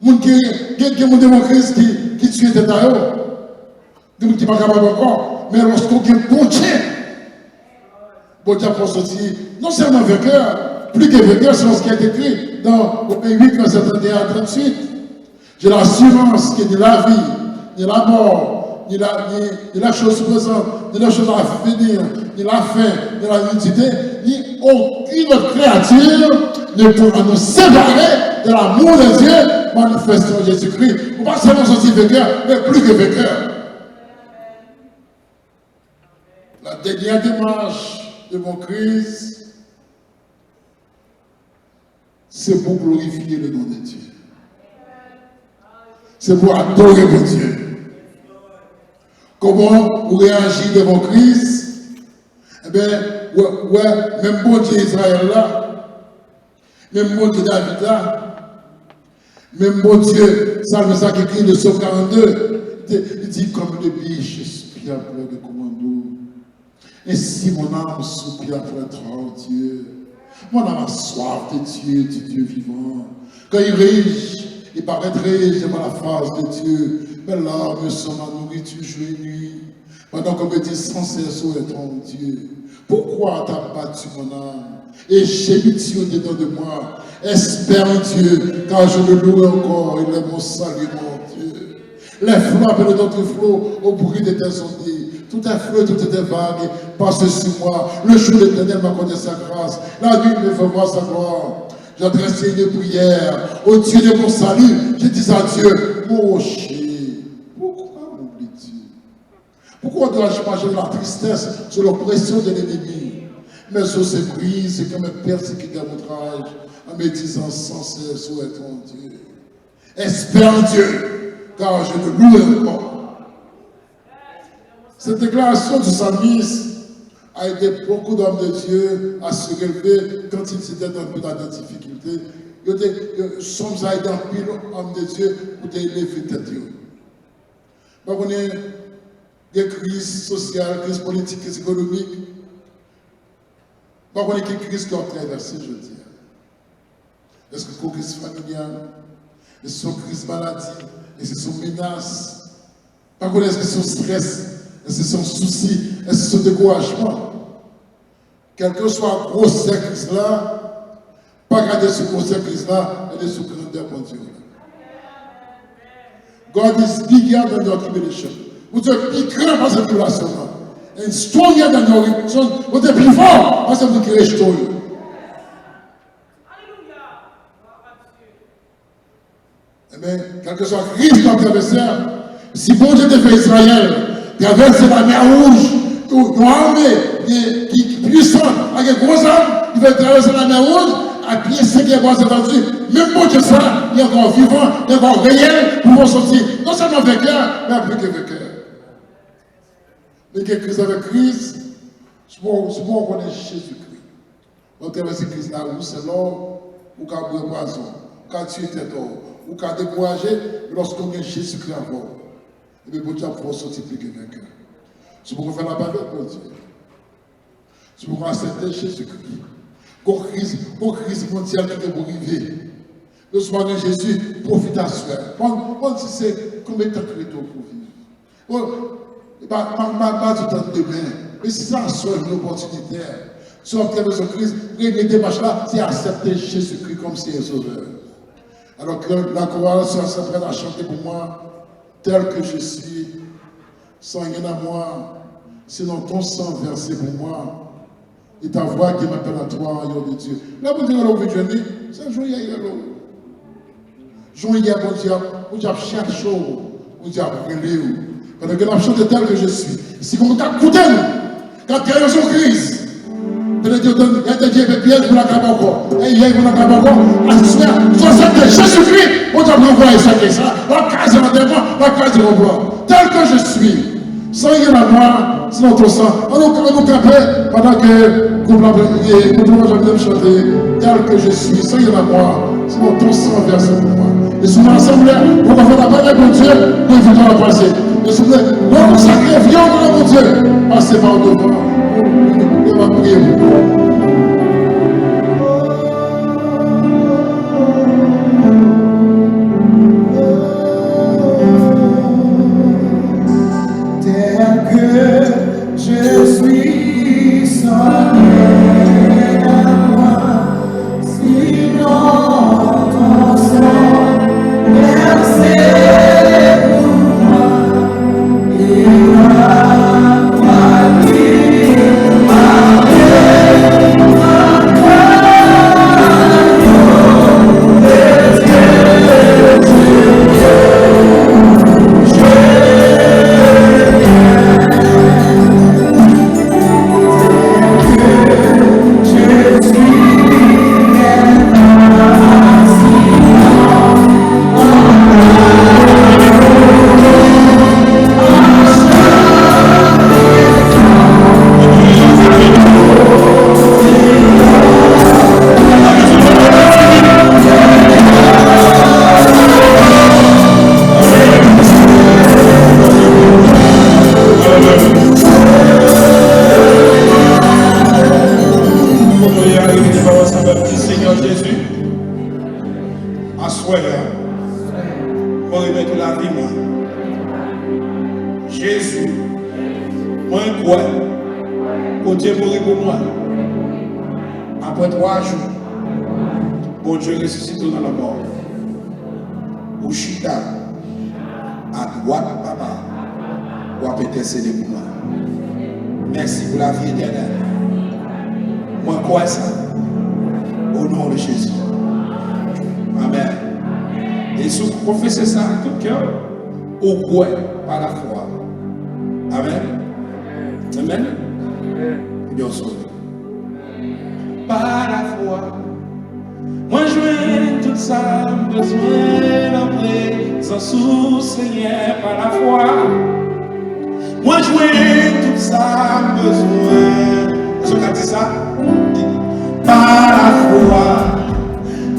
Moun ki, gen, gen moun devan kriz ki, ki tiye tèt a yo. Gen moun ki pa kapab ankò. Men lòske w gen Bondye, Bondye ap fè w soti non sèlman venkè, plis ke venkè, selon ce qui est écrit dans Romains huit, versets trente et un à trente-huit. J'ai l'assurance que ni la vie, ni la mort, ni, la, ni, ni les choses présentes, ni les choses à venir, ni la faim, ni la nudité, ni aucune autre créature ne pourra nous séparer de l'amour de Dieu manifesté en Jésus-Christ. Ou pa sèlman soti venkè, men plis ke venkè. La dènyè demach devan kriz, se pou glorifye le non de Dye. Se pou adore Bondye. Kòman ou reyaji devan kriz? Ebyen, wè, wè, menm Bondye Izrayèl la, menm Bondye David la, menm Bondye, salmis la ki ekri le psaume quarante-deux, li te, li di, comme le berger soupire après le commando, ainsi mon âme soupire après toi, ô Dieu. Mon âme a soif de Dieu, du Dieu vivant. Quand il rige, il paraît rige devant la face de Dieu. Mes larmes sont ma nourriture jour et nuit. Pendant qu'on me dit sans cesse, où est ton Dieu? Pourquoi t'as battu mon âme? et gémit sur dedans de moi. Espère en Dieu, car je le louerai encore, il est mon salut, mon Dieu. Les flots appellent d'autres flots au bruit de tes ondées. Tout est flot, tout est vague, passe sur moi. Le jour, l'Éternel m'accorde sa grâce. La nuit, il me fait voir sa gloire. J'adresse une prière au Dieu de mon salut. Je dis à Dieu, mon rocher, pourquoi m'oublies-tu? Pourquoi dois-je marcher dans la tristesse sous l'oppression de l'ennemi? Mes os se brisent quand mes persécuteurs m'outragent en me disant sans cesse, où est ton Dieu? Espère en Dieu, car je le louerai encore. Cette déclaration du psalmiste a aidé beaucoup d'hommes de Dieu à se relever quand ils étaient dans, dans des difficultés. Yo te, yo, Sòm sa a ede anpil òm de Dye pou te leve tèt yo. Mwen konnen gen kriz sosyal, kriz politik, kriz ekonomik. Mwen konnen ki kriz ke w ap travèse jodi a. Èske se yon kriz familyal? Èske se yon kriz maladi? Èske se yon menas? Mwen konnen èske se yon strès? Èske se yon sousi? Èske se yon dekourajman? Kèlkeswa gwosè kriz la, pa gade sou gwosè kriz la, gade sou grandè Bondye w la. God is bigger than your tribulation. Bondye pi gran pase tribilasyon w la. And stronger than your rejection. Bondye pi fò pase moun ki rejte w yo. Enben, kèlkeswa kriz nou ap travèse a, si Bondye te fè Izrayèl travèse Lamè Wouj, yon, yon ame ki, ki, ki pwisan, ak gwo zam, li fè travèse Lamè Wouj, ak pye sèk e bwa zètandi, menm Bondye sa, li ankò vivan, li ankò reyèl, pou fè w sòti non sèlman venkè, men plis ke venkè. Men gen kriz avèk kriz, si w, si w konnen Jezikri. Lè w travèse kriz la, ou se lò, ou ka bwè pwazon, ou ka tiye tèt ou, ou ka dekouraje, men lòske w gen Jezikri avè w, ebyen Bondye ap fè w sòti pli ke venkè. Si w poko fè lapè avèk Bondye, si w poko aksepte Jezikri, gon kriz, gon kriz mondyal ki gen pou rive. Men si w pa gen Jezi, pwofite aswè. Mande, mande si se konbyen tan ki rete w pou viv. Bon, pa, pa, pa, pa di tann demen. Men si se aswè, yon opòtinite. Si w ap travèse yon kriz, premye demach la, se aksepte Jezikri kòm Seyè Sovè. Alors que la chorale sera prête à chanter pour moi, tel que je suis, sans rien à moi, sinon ton sang versé pour moi, et ta voix qui m'appelle à toi, ayon de Dye. Lè Bondye rele w vin jwenn li, se jan w ye rele w. Jan w ye, Bondye ap, Bondye ap chèche w, Bondye ap rele w. Pandan ke n ap chante tel que je suis, si gon moun k ap koute nou, k ap travèse yon kriz, pandan ke yo tann, y a te di, epi pyèj pou lakay ankò, e yè pou lakay ankò, aswè, si w aksepte Jezikri, Bondye ap ranvwaye sèkèy sa, l ap kraze lantèman, l ap kraze konplo. Tel que je suis. Sans rien à moi, sinon ton sang. Ann nou, ann nou kanpe pandan ke gwoup la, e, gwoup la ap chante tel que je suis, sans rien à moi, sinon ton sang versé pour moi. E si w nan asanble, ou ka fè lapè avèk Bondye, pou envite w al pase. E si w vle rekonsakre vi w pou Bondye, pase pa devan. Nou va priye pou ou. Tel que je suis, sans rien à moi, sinon ton sang versé pour moi, et la foi qui m'avait Kote w ye a, repete pawòl sa avè m, di, Senyè Jezi, aswè a, mwen remèt ou lavi mwen. Jezi, mwen kwè, Bondye mouri pou mwen. Apre twa jou, Bondye resisite w nan lanmò. Ou chita adwat Papa, w ap entèsede pou mwen. Mèsi pou lavi etènèl. Mwen kwè sa. O non de Jezi. Amèn. E si w konfese sa ak tout kè w, ou kwè pa lafwa. Amèn. Amèn. Ebyen, w sove. Pa lafwa, mwen jwenn tout sa m bezwen nan prezans ou, Senyè, pa lafwa. Mwen jwenn tout sa m bezwen. Èske w ka di sa? Pa lafwa,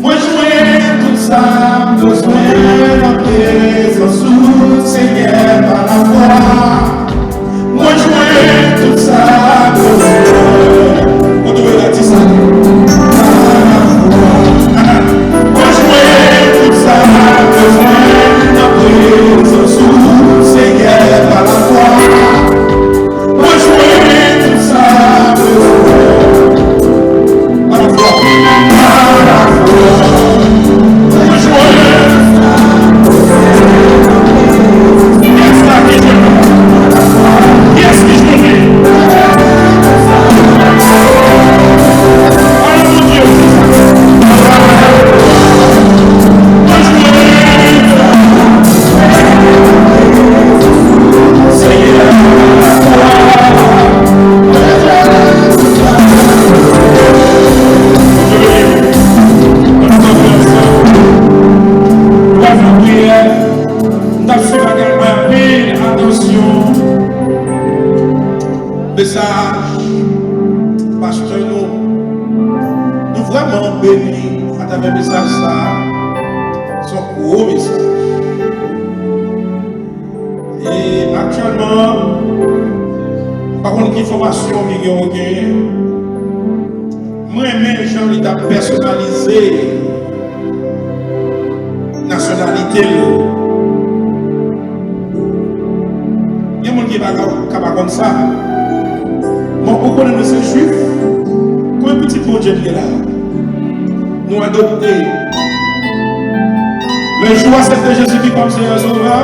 mwen jwenn tout sa m bezwen nan prezans ou, Senyè, pa lafwa. Mwen jwenn tout sa m bezwen. Kote w ye la, di sa? Pa lafwa. Mwen jwenn tout sa m bezwen nan prezans ou, Senyè, pa lafwa. Mwen jwenn tout sa m bezwen. Pa lafwa. Pa lafwa. Mwen jwenn. Kiyès la ki jwenn? Kiyès ki jwenn li? Ala Bondye. Mwen jwenn. Senyè. Ann nou kanpe ansanm. Twazyèm priyè, m t ap swiv ak anpil atansyon mesaj pastè nou. Nou vrèman beni atravè mesaj sa a. Se yon gwo mesaj. E aktyèlman, m pa konn ki fòmasyon Miguel genyen. M renmen jan li t ap pèsonalize nasyonalite l. Gen moun ki pa ka, ka pa konn sa. Bon, ou konnen nou se Jwif. Konbyen pitit Bondye n gen la? Nou adopte. Lè jou w aksepte Jezikri kòm Seyè Sovè,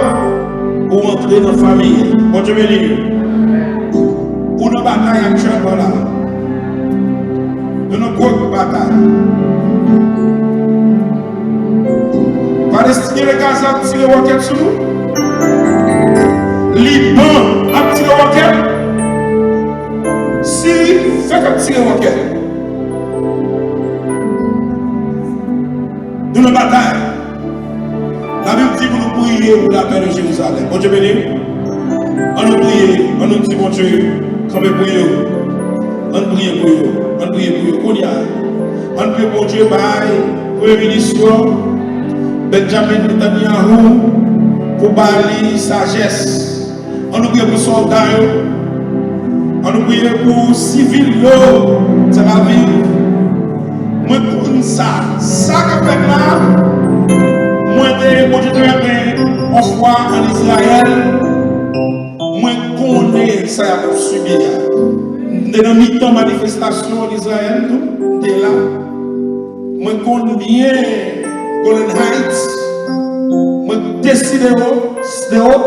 ou antre nan fanmi. Bondye beni w. Ou nan batay aktyèlman la. Nou nan gwo batay. Palestinyen nan Gaza ap tire wòkèt sou nou. Liban ap tire wòkèt. Siri fèk ap tire wòkèt. Nou nan batay. Labib di pou nou priye pou lapè nan Jerizalèm. Bondye beni w. Ann nou priye, ann nou di Bondye, kanpe pou yo. Ann priye pou yo, ann priye pou yo kounye a. Ann priye Bondye bay premye minis yo, Benjamin Netanyahu, pou ba li sajès. Ann nou priye pou sòlda yo. Ann nou priye pou sivil yo. Tel Aviv. Mwen konn sa. Sa k ap fèt la, mwen te, Bondye te mete yon fwa ann Izrayèl. Mwen konnen sa y ap sibi a. M te nan mitan manifestasyon ann Izrayèl tou. M te la. Mwen konn byen Golan Heights. Mwen te Sderot, Sderot.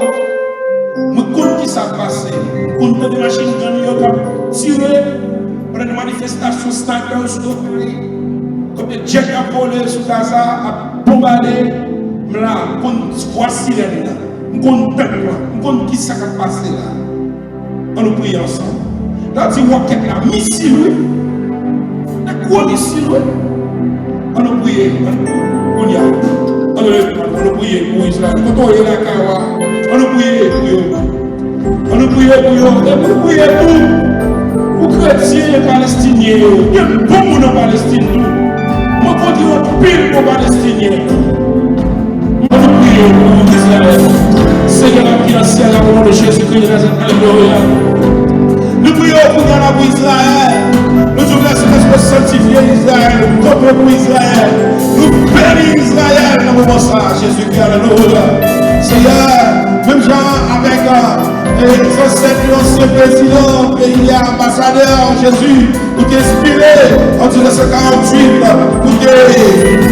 Mwen konn ki sa k pase. Mwen konn tande machin gann yo k ap tire. Pandan manifestasyon sniper sou do Pari. Kote jet ap vole sou Gaza, ap bonbade. M la, m konn vwa sirèn nan. M konn pèp la. M konn ki sa k ap pase la. Ann nou priye ansanm. Lè w di wòkèt la, misil wi. Se gwo misil wi. Ann nou priye. Kounye a. Ann nou leve men nou. Ann nou priye pou Izrayèl. Kote w ye lakay ou a. Ann nou priye pou yo. Ann nou priye pou yo. E pou nou priye pou, pou kretyen palestinyen yo. Gen bon moun an Palestin tou. Mwen konn gen anpil bon palestinyen. Ann nou priye pou Izrayèl. Senyè, la ki nan syèl la, o non de Jezikri de Nazarèt, alelouya. Nou priye pou Gana, pou Izrayèl. Nou di w mèsi paske w sanktifye Izrayèl, nou kanpe pou Izrayèl. Nou beni Izrayèl nan moman sa a, Jezikri, alelouya. Senyè, menm jan avèk, euh, Zansèt yo, ansyen prezidan peyi a, anbasadè, Jezi, ou te enspire an mil nèf san karanntuit pou te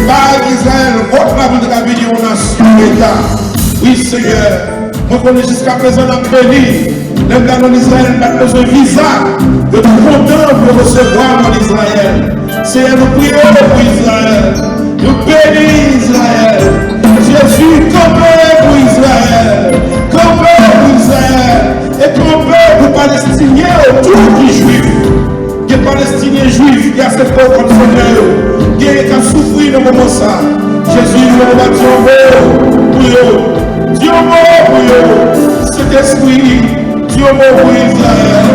bay Izrayèl vòt la pou te ka vini yon nasyon, yon eta. Wi, Senyè, mwen konnen jiskaprezan n ap beni. Lè m gade ann Izrayèl, m pa t bezwen viza. Yo te kontan pou yo resevwa m ann Izrayèl. Senyè, nou priye pou Izrayèl. Nou beni Izrayèl. Jezi, kanpe pou Izrayèl. Kanpe pou Izrayèl. E kanpe pou Palestinyen yo tou ki jwif. Gen Palestinyen jwif ki aksepte w kòm sovè yo. Gen k ap soufri nan moman sa. Jezi, nou va di yon mo pou yo. Di yon mo pou yo. Sentespri, di yon mo pou Izrayèl.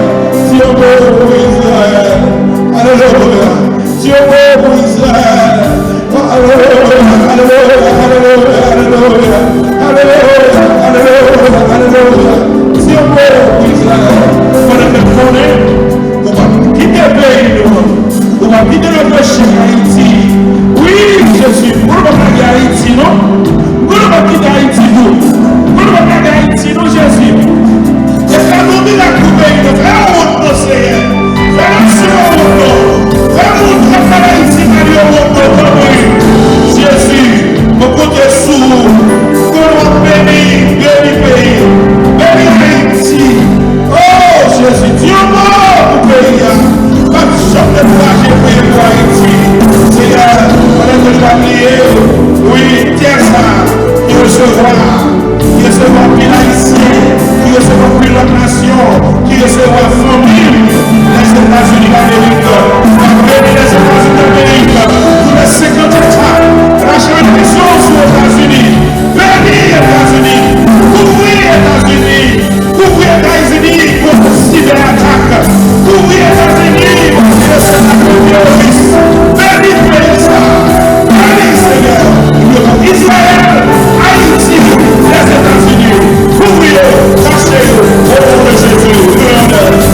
Di yon mo pou Izrayèl. Alelouya. Di yon mo pou Izrayèl. Alelouya, alelouya, alelouya, alelouya. Alelouya, alelouya, alelouya, alelouya. Di yon mo pou Izrayèl. Pandan ke m konnen, ou p ap kite peyi nou an. Ou p ap kite lòt peche Ayiti. Wi, Jezi, nou p ap lage Ayiti, non. Nou p ap kite Ayiti, non. Nou p ap lage Ayiti, non, Jezi. E fè yon mirak pou peyi nou. Fè yon wont, non, Senyè. Fè nasyon an wont, non. Fè moun k ap gade Ayiti, gade yo wont, non, tanpri. Jezi, mwen konte sou ou. Konnen w ap beni, beni peyi. Beni Ayiti. O Jezi, di yon mo pou peyi a. Pa janm dekouraje, priye pou Ayiti. Senyè, pandan ke nou pa bliye, wi, tè sa ki resevwa, ki resevwa anpil Ayisyen, ki resevwa anpil lòt nasyon, ki resevwa fanmi Lèzetazini Damerik. W ap beni Lèzetazini Damerik. Tout senkant eta, rache benediksyon sou Etazini. Beni Etazini. Kouvri Etazini. Kouvri Etazini kont sibè atak. Kouvri Etazini kont atak teworis. Beni peyi sa. Beni, Senyè. Priye pou Izrayèl, Ayiti, Lèzetazini. Kouvri yo, kache yo, o non de Jezi. Priye anlè.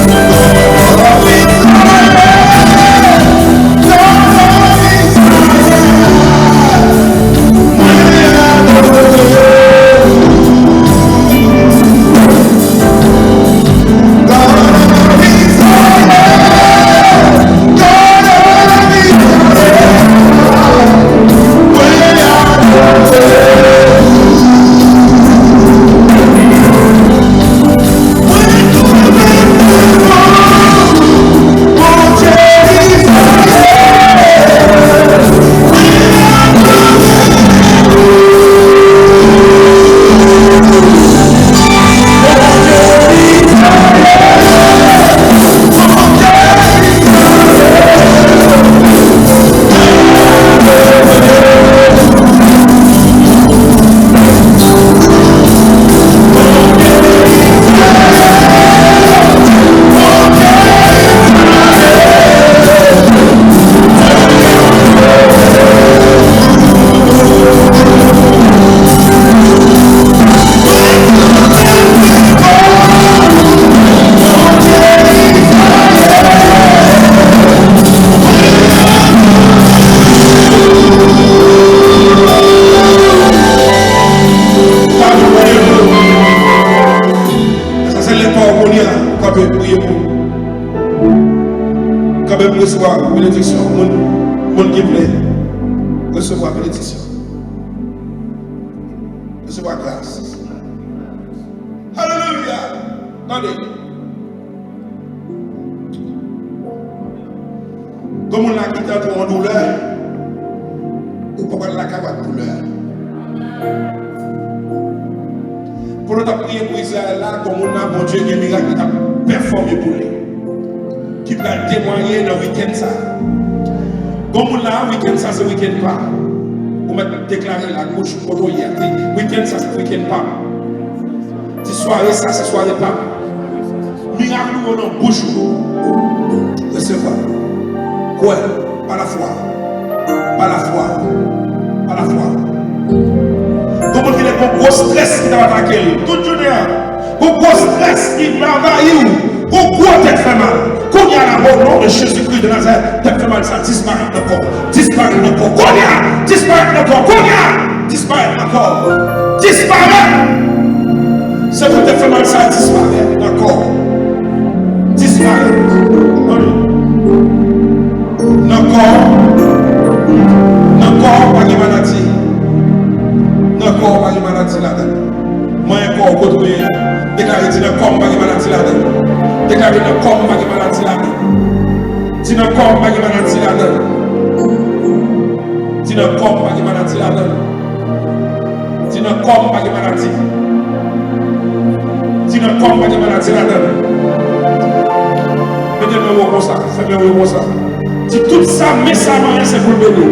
Sa se lè pa w kounye a, ou kanpe priye pou ou. Kanpe pou resevwa benediksyon. Moun, moun ki vle resevwa benediksyon. Resevwa gras. Alelouya! Tande. Gen moun la ki tande yon doulè, ou pa pral lakay ou ak doulè a. Pandan w ap priye pou Izrayèl la, gen moun la, Bondye gen mirak li ap pèfòme pou li, ki pral temwaye nan wikenn sa a. Gen moun la, wikenn sa a se wikenn pa ou. Ou mèt deklare l ak bouch ou kote w ye a. Di, wikenn sa a se wikenn pa m. Di, sware sa a se sware pa m. Mirak ou yo nan bouch ou. Resevwa. Kwè. Pa lafwa. Pa lafwa. Pa lafwa. Gon moun ki te gon gwo strès ki t ap atake l tout jounen an. Gon gwo strès ki anvayi w. Gon gwo tèt fè mal. Kounye a la, o non de Jezikri de Nazarèt, tèt fè mal sa disparèt nan kò w. Disparèt nan kò w. Kounye a, disparèt nan kò w. Kounye a, disparèt nan kò w. Disparèt! Se pou tèt fè mal sa disparèt nan kò w. Disparèt. Nan kò w. Nan kò w pa gen maladi. Nan kò w pa gen maladi ladan l. Manyen kò w kote w ye a. Deklare, di, nan kò m pa gen maladi ladan l. Deklare, nan kò m pa gen maladi ladan l. Di, nan kò m pa gen maladi ladan l. Di, nan kò m pa gen maladi ladan l. Di, nan kò m pa gen maladi. Di, nan kò m pa gen maladi ladan l. Mete men w konsa, fè men w konsa. Di, tout sa men sa manyen se pou l beni.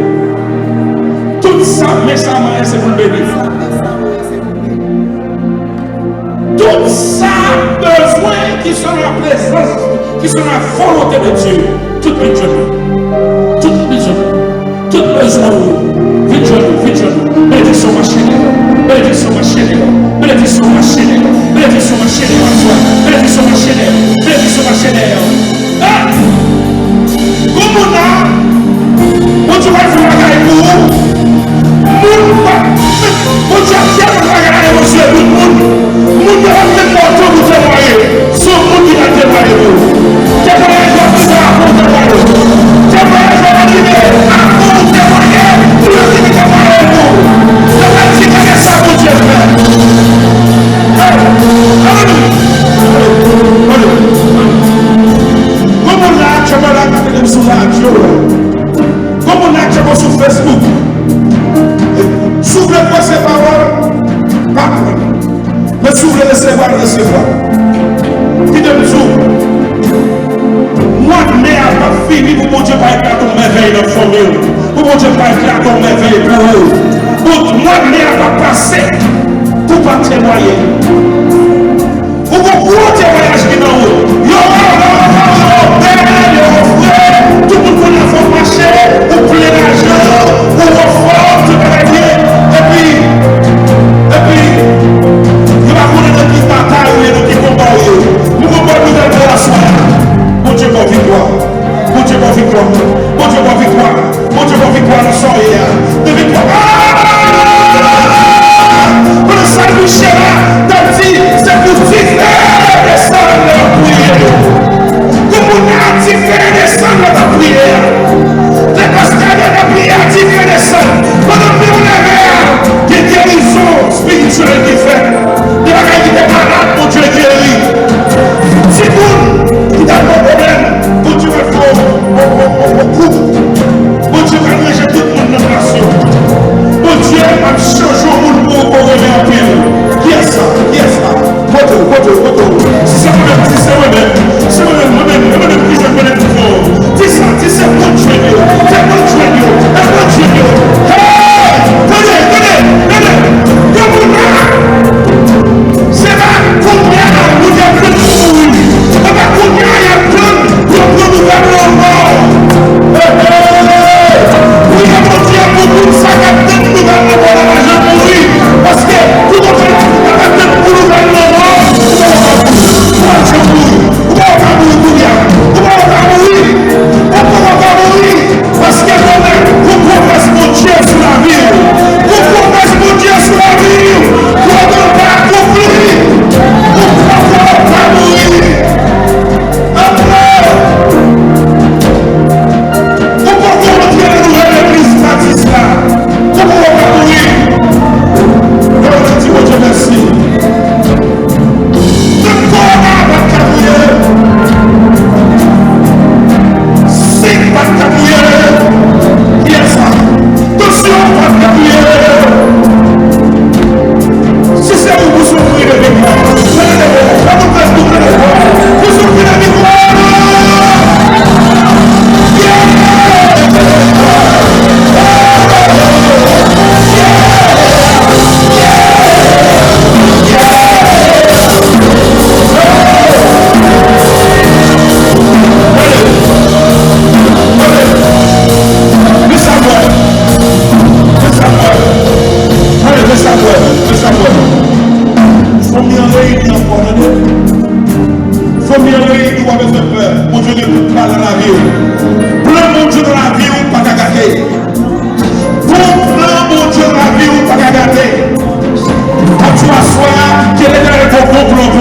Tout sa men sa manyen se pou l beni. Tout sa bezwen ki se la prezans, ki se la volonte de Dye, tout vin jwenn nou. Tout vin jwenn nou. Tout bezwen ou, vin jwenn nou, vin jwenn nou. Benediksyon mache dèyè w. Benediksyon mache dèyè w. Benediksyon mache dèyè w. Benediksyon mache dèyè w aswè. Benediksyon mache dèyè w. Benediksyon mache dèyè w. Hey! Gon moun la, Bondye pral fè yon bagay pou ou. Moun pa, Bondye ap fè yon bagay nan zye tout moun. Moun yo ap fè pòte pou temwaye. Se yon moun ki pral temwaye pou ou. Temwayaj la vin apre w temwaye. Temwayaj la vin apre w temwaye. Pou yo ki temwaye pou ou. Yo pral di, gade sa Bondye fè. Hey! Alelouya! Alelouya! Gon moun la aktyèlman la k ap tande m sou radyo a. Gon moun la aktyèlman sou Facebook. Si w vle kwè se pawòl, pa kwè. Men si w vle resevwa l, resevwa l. Kite m di w, mwa me a p ap fini pou Bondye pa eklate yon mèvèy nan fanmi w, pou Bondye pa eklate yon mèvèy pou ou. Pou mwa me a p ap pase pou w pa temwaye. Ou gon gwo temwayaj ki nan ou. Yo, yo, yo, yo, yo bèl, yo fre. Tout moun konn avè w mache, ou plen lajan, ou anfòm, tout bagay byen. Epi, epi, yo pa konnen nan ki batay ou ye, nan ki konba ou ye. M gon bòn nouvèl pou w aswè a. Bondye ba w viktwa. Bondye ba w viktwa. Bondye ba w viktwa. Bondye ba w viktwa nan sa w ye a. De viktwa. Ah! Pandan sa Michela t ap di, se pou dife desann nan priye. Gon moun la dife desann nan priye a. Lè pastè Daniel ap priye a, dife desann. Pandan m leve a, gen gerizon espirityèl ki fèt. Gen bagay ki te malad, Bondye geri. Timoun ki t ap gen pwoblèm, Bondye pral fè w, w, w, w, w koup. Bondye pral ranje tout moun nan plas yo. Bondye ap chanje yon moun pou ou ke w renmen anpil. Kiyès sa? Kiyès sa? Kote w? Kote w? Kote w? Si se mwen menm, si se mwen menm, se mwen menm, mwen menm, mwen menm ki jwenn benediksyon. Di sa, di se moun jwenn yo, se moun jwenn yo, se moun jwenn yo. Hey! Tande, tande, tande. Gen moun la.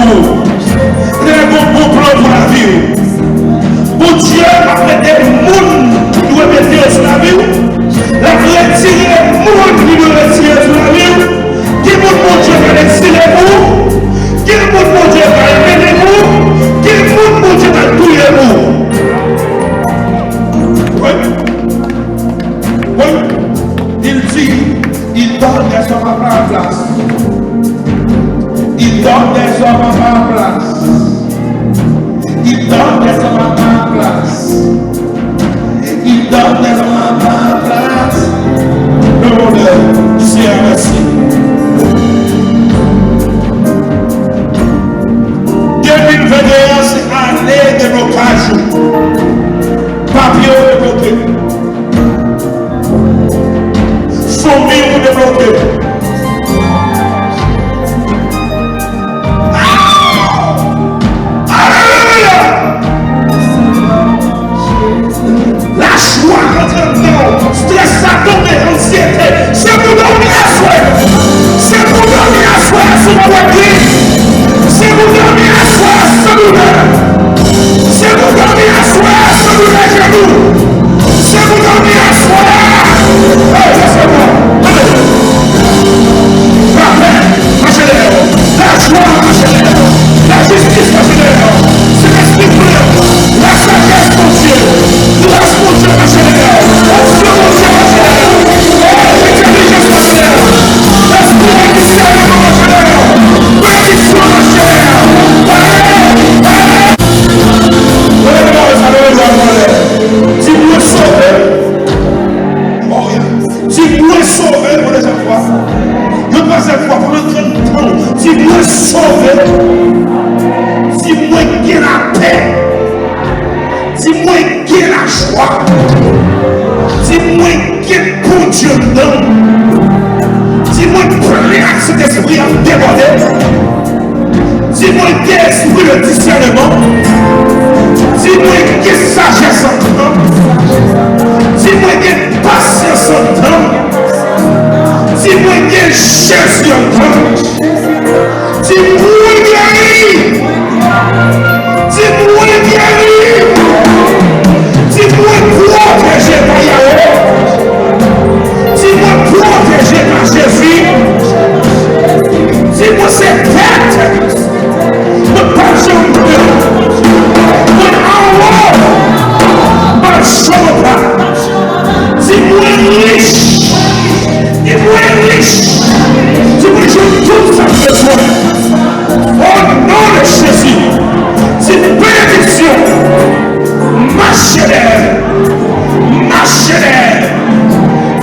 Lè gon bon plan pou lavi w. Bondye ap mete moun ki dwe mete yo sou lavi w. L ap retire moun ki dwe retire yo sou lavi w. Gen moun Bondye pral egzile pou ou. Gen moun Bondye pral mennen pou ou. Gen moun Bondye pral touye pou ou. Wi. Wi. Li di, il donne des hommes à ma place. Il donne des hommes à ma place. Il donne des hommes à ma place. Il donne des hommes à ma place. Le bonheur, Seigneur, merci. De mil venteyen se ane deblokaj ou. Papye w debloke. Fanmi w debloke. Alelouya! Lajwa rantre anndan w. Estrès la tonbe, ansyete. Se pou dòmi aswè. Se pou dòmi aswè, si w pa wè pli. Se pou dòmi aswè, san doulè. Se pou dòmi aswè, san doulè jenou. Se pou dòmi aswè. Hey, lève vwa. Lapè mache dèyè w. Lajwa mache dèyè w. Lajistis mache dèyè w. Sentespri Bondye, lasajès Bondye, gras Bondye mache dèyè w. Onksyon Bondye mache dèyè w. Oh, entèlijans mache dèyè w. Lespri disèneman mache dèyè w. Benediksyon mache dèyè w. Leve men w sa, leve men w sa, leve men w anlè. Di, mwen sove. Oh, yeah. Di, mwen sove, yon dezyèm fwa. Yon twazyèm fwa, pou nou grann tan. Di, mwen sove. Di, mwen gen lapè. Di, mwen gen lajwa. Di, mwen gen Bondye anndan m. Di, mwen plen ak Sentespri a, m debòde. Di, mwen gen espri de disèneman. Di, mwen gen sajès anndan m. Di, mwen gen pasyans anndan m. Di, mwen gen Jezi anndan m. Di, mwen geri. Di, mwen geri. Di, mwen pwoteje pa Yawe. Di, mwen pwoteje pa Jezi. Di, mwen se tèt. Mwen p ap janm pè. Mwen anwo. M p ap janm anba. Di, mwen rich. Di, mwen rich. Di, mwen jwenn tout sa m bezwen. O non de Jezi. Di, benediksyon mache dèyè m. Mache dèyè m.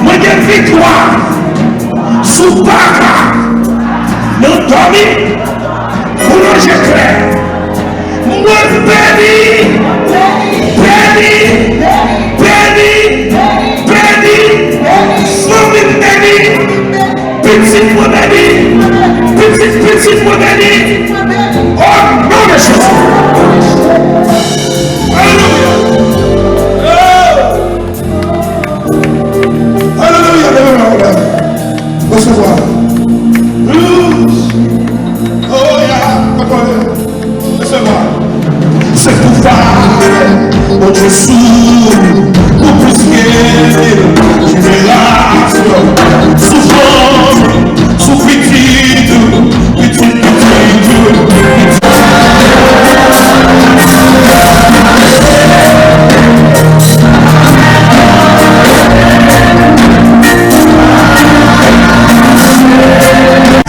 Mwen gen viktwa sou baka nan dòmi. Pou nou je klè. Mwen beni, beni, beni, beni, fanmi m beni, pitit mwen beni, pitit pitit mwen beni. O non de Jezi. Alelouya. Oh! Alelouya, alelouya, alelouya. Resevwa. Oh, yeah. Resevwa. Se pou fè Bondye sou, pou plis ke jenerasyon, sou fanmi, sou pitit ou, pitit pitit ou, pitit.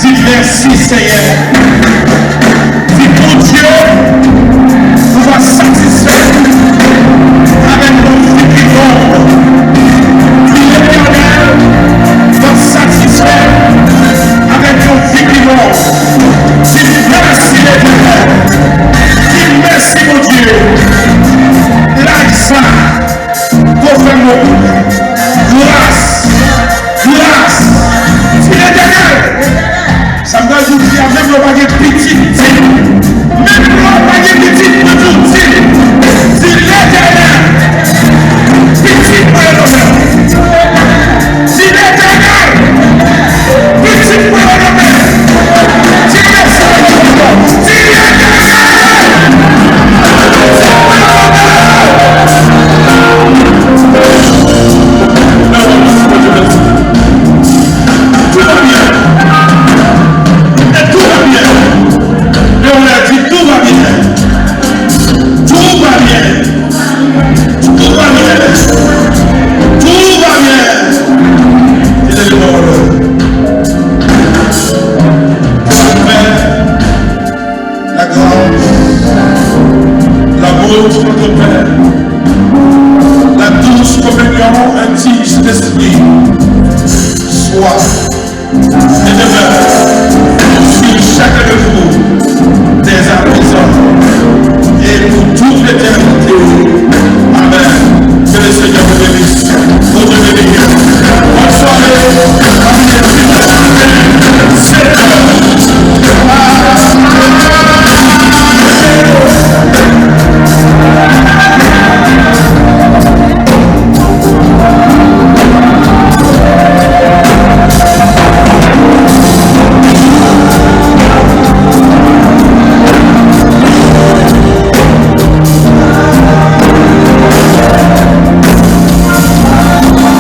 Di mèsi, Senyè. Di, Bondye, ou va satisfè avèk yon vi ki nòb. Di, Letènèl va satisfè avèk yon vi ki nòb. Di, mèsi, Letènèl. Di, mèsi, Bondye. Laj sa. Gwo fè mwen gras, gras. Di, Letènèl, sa m pral di w, di a, menm lè w pa gen pitit, di, menm lè w pa gen pitit, mwen di w, di, di, Letènèl, pitit mwen yo nan men w. Di, Letènèl, pitit mwen yo nan men w. Di, mèsi, Letènèl. Di, yo sou konn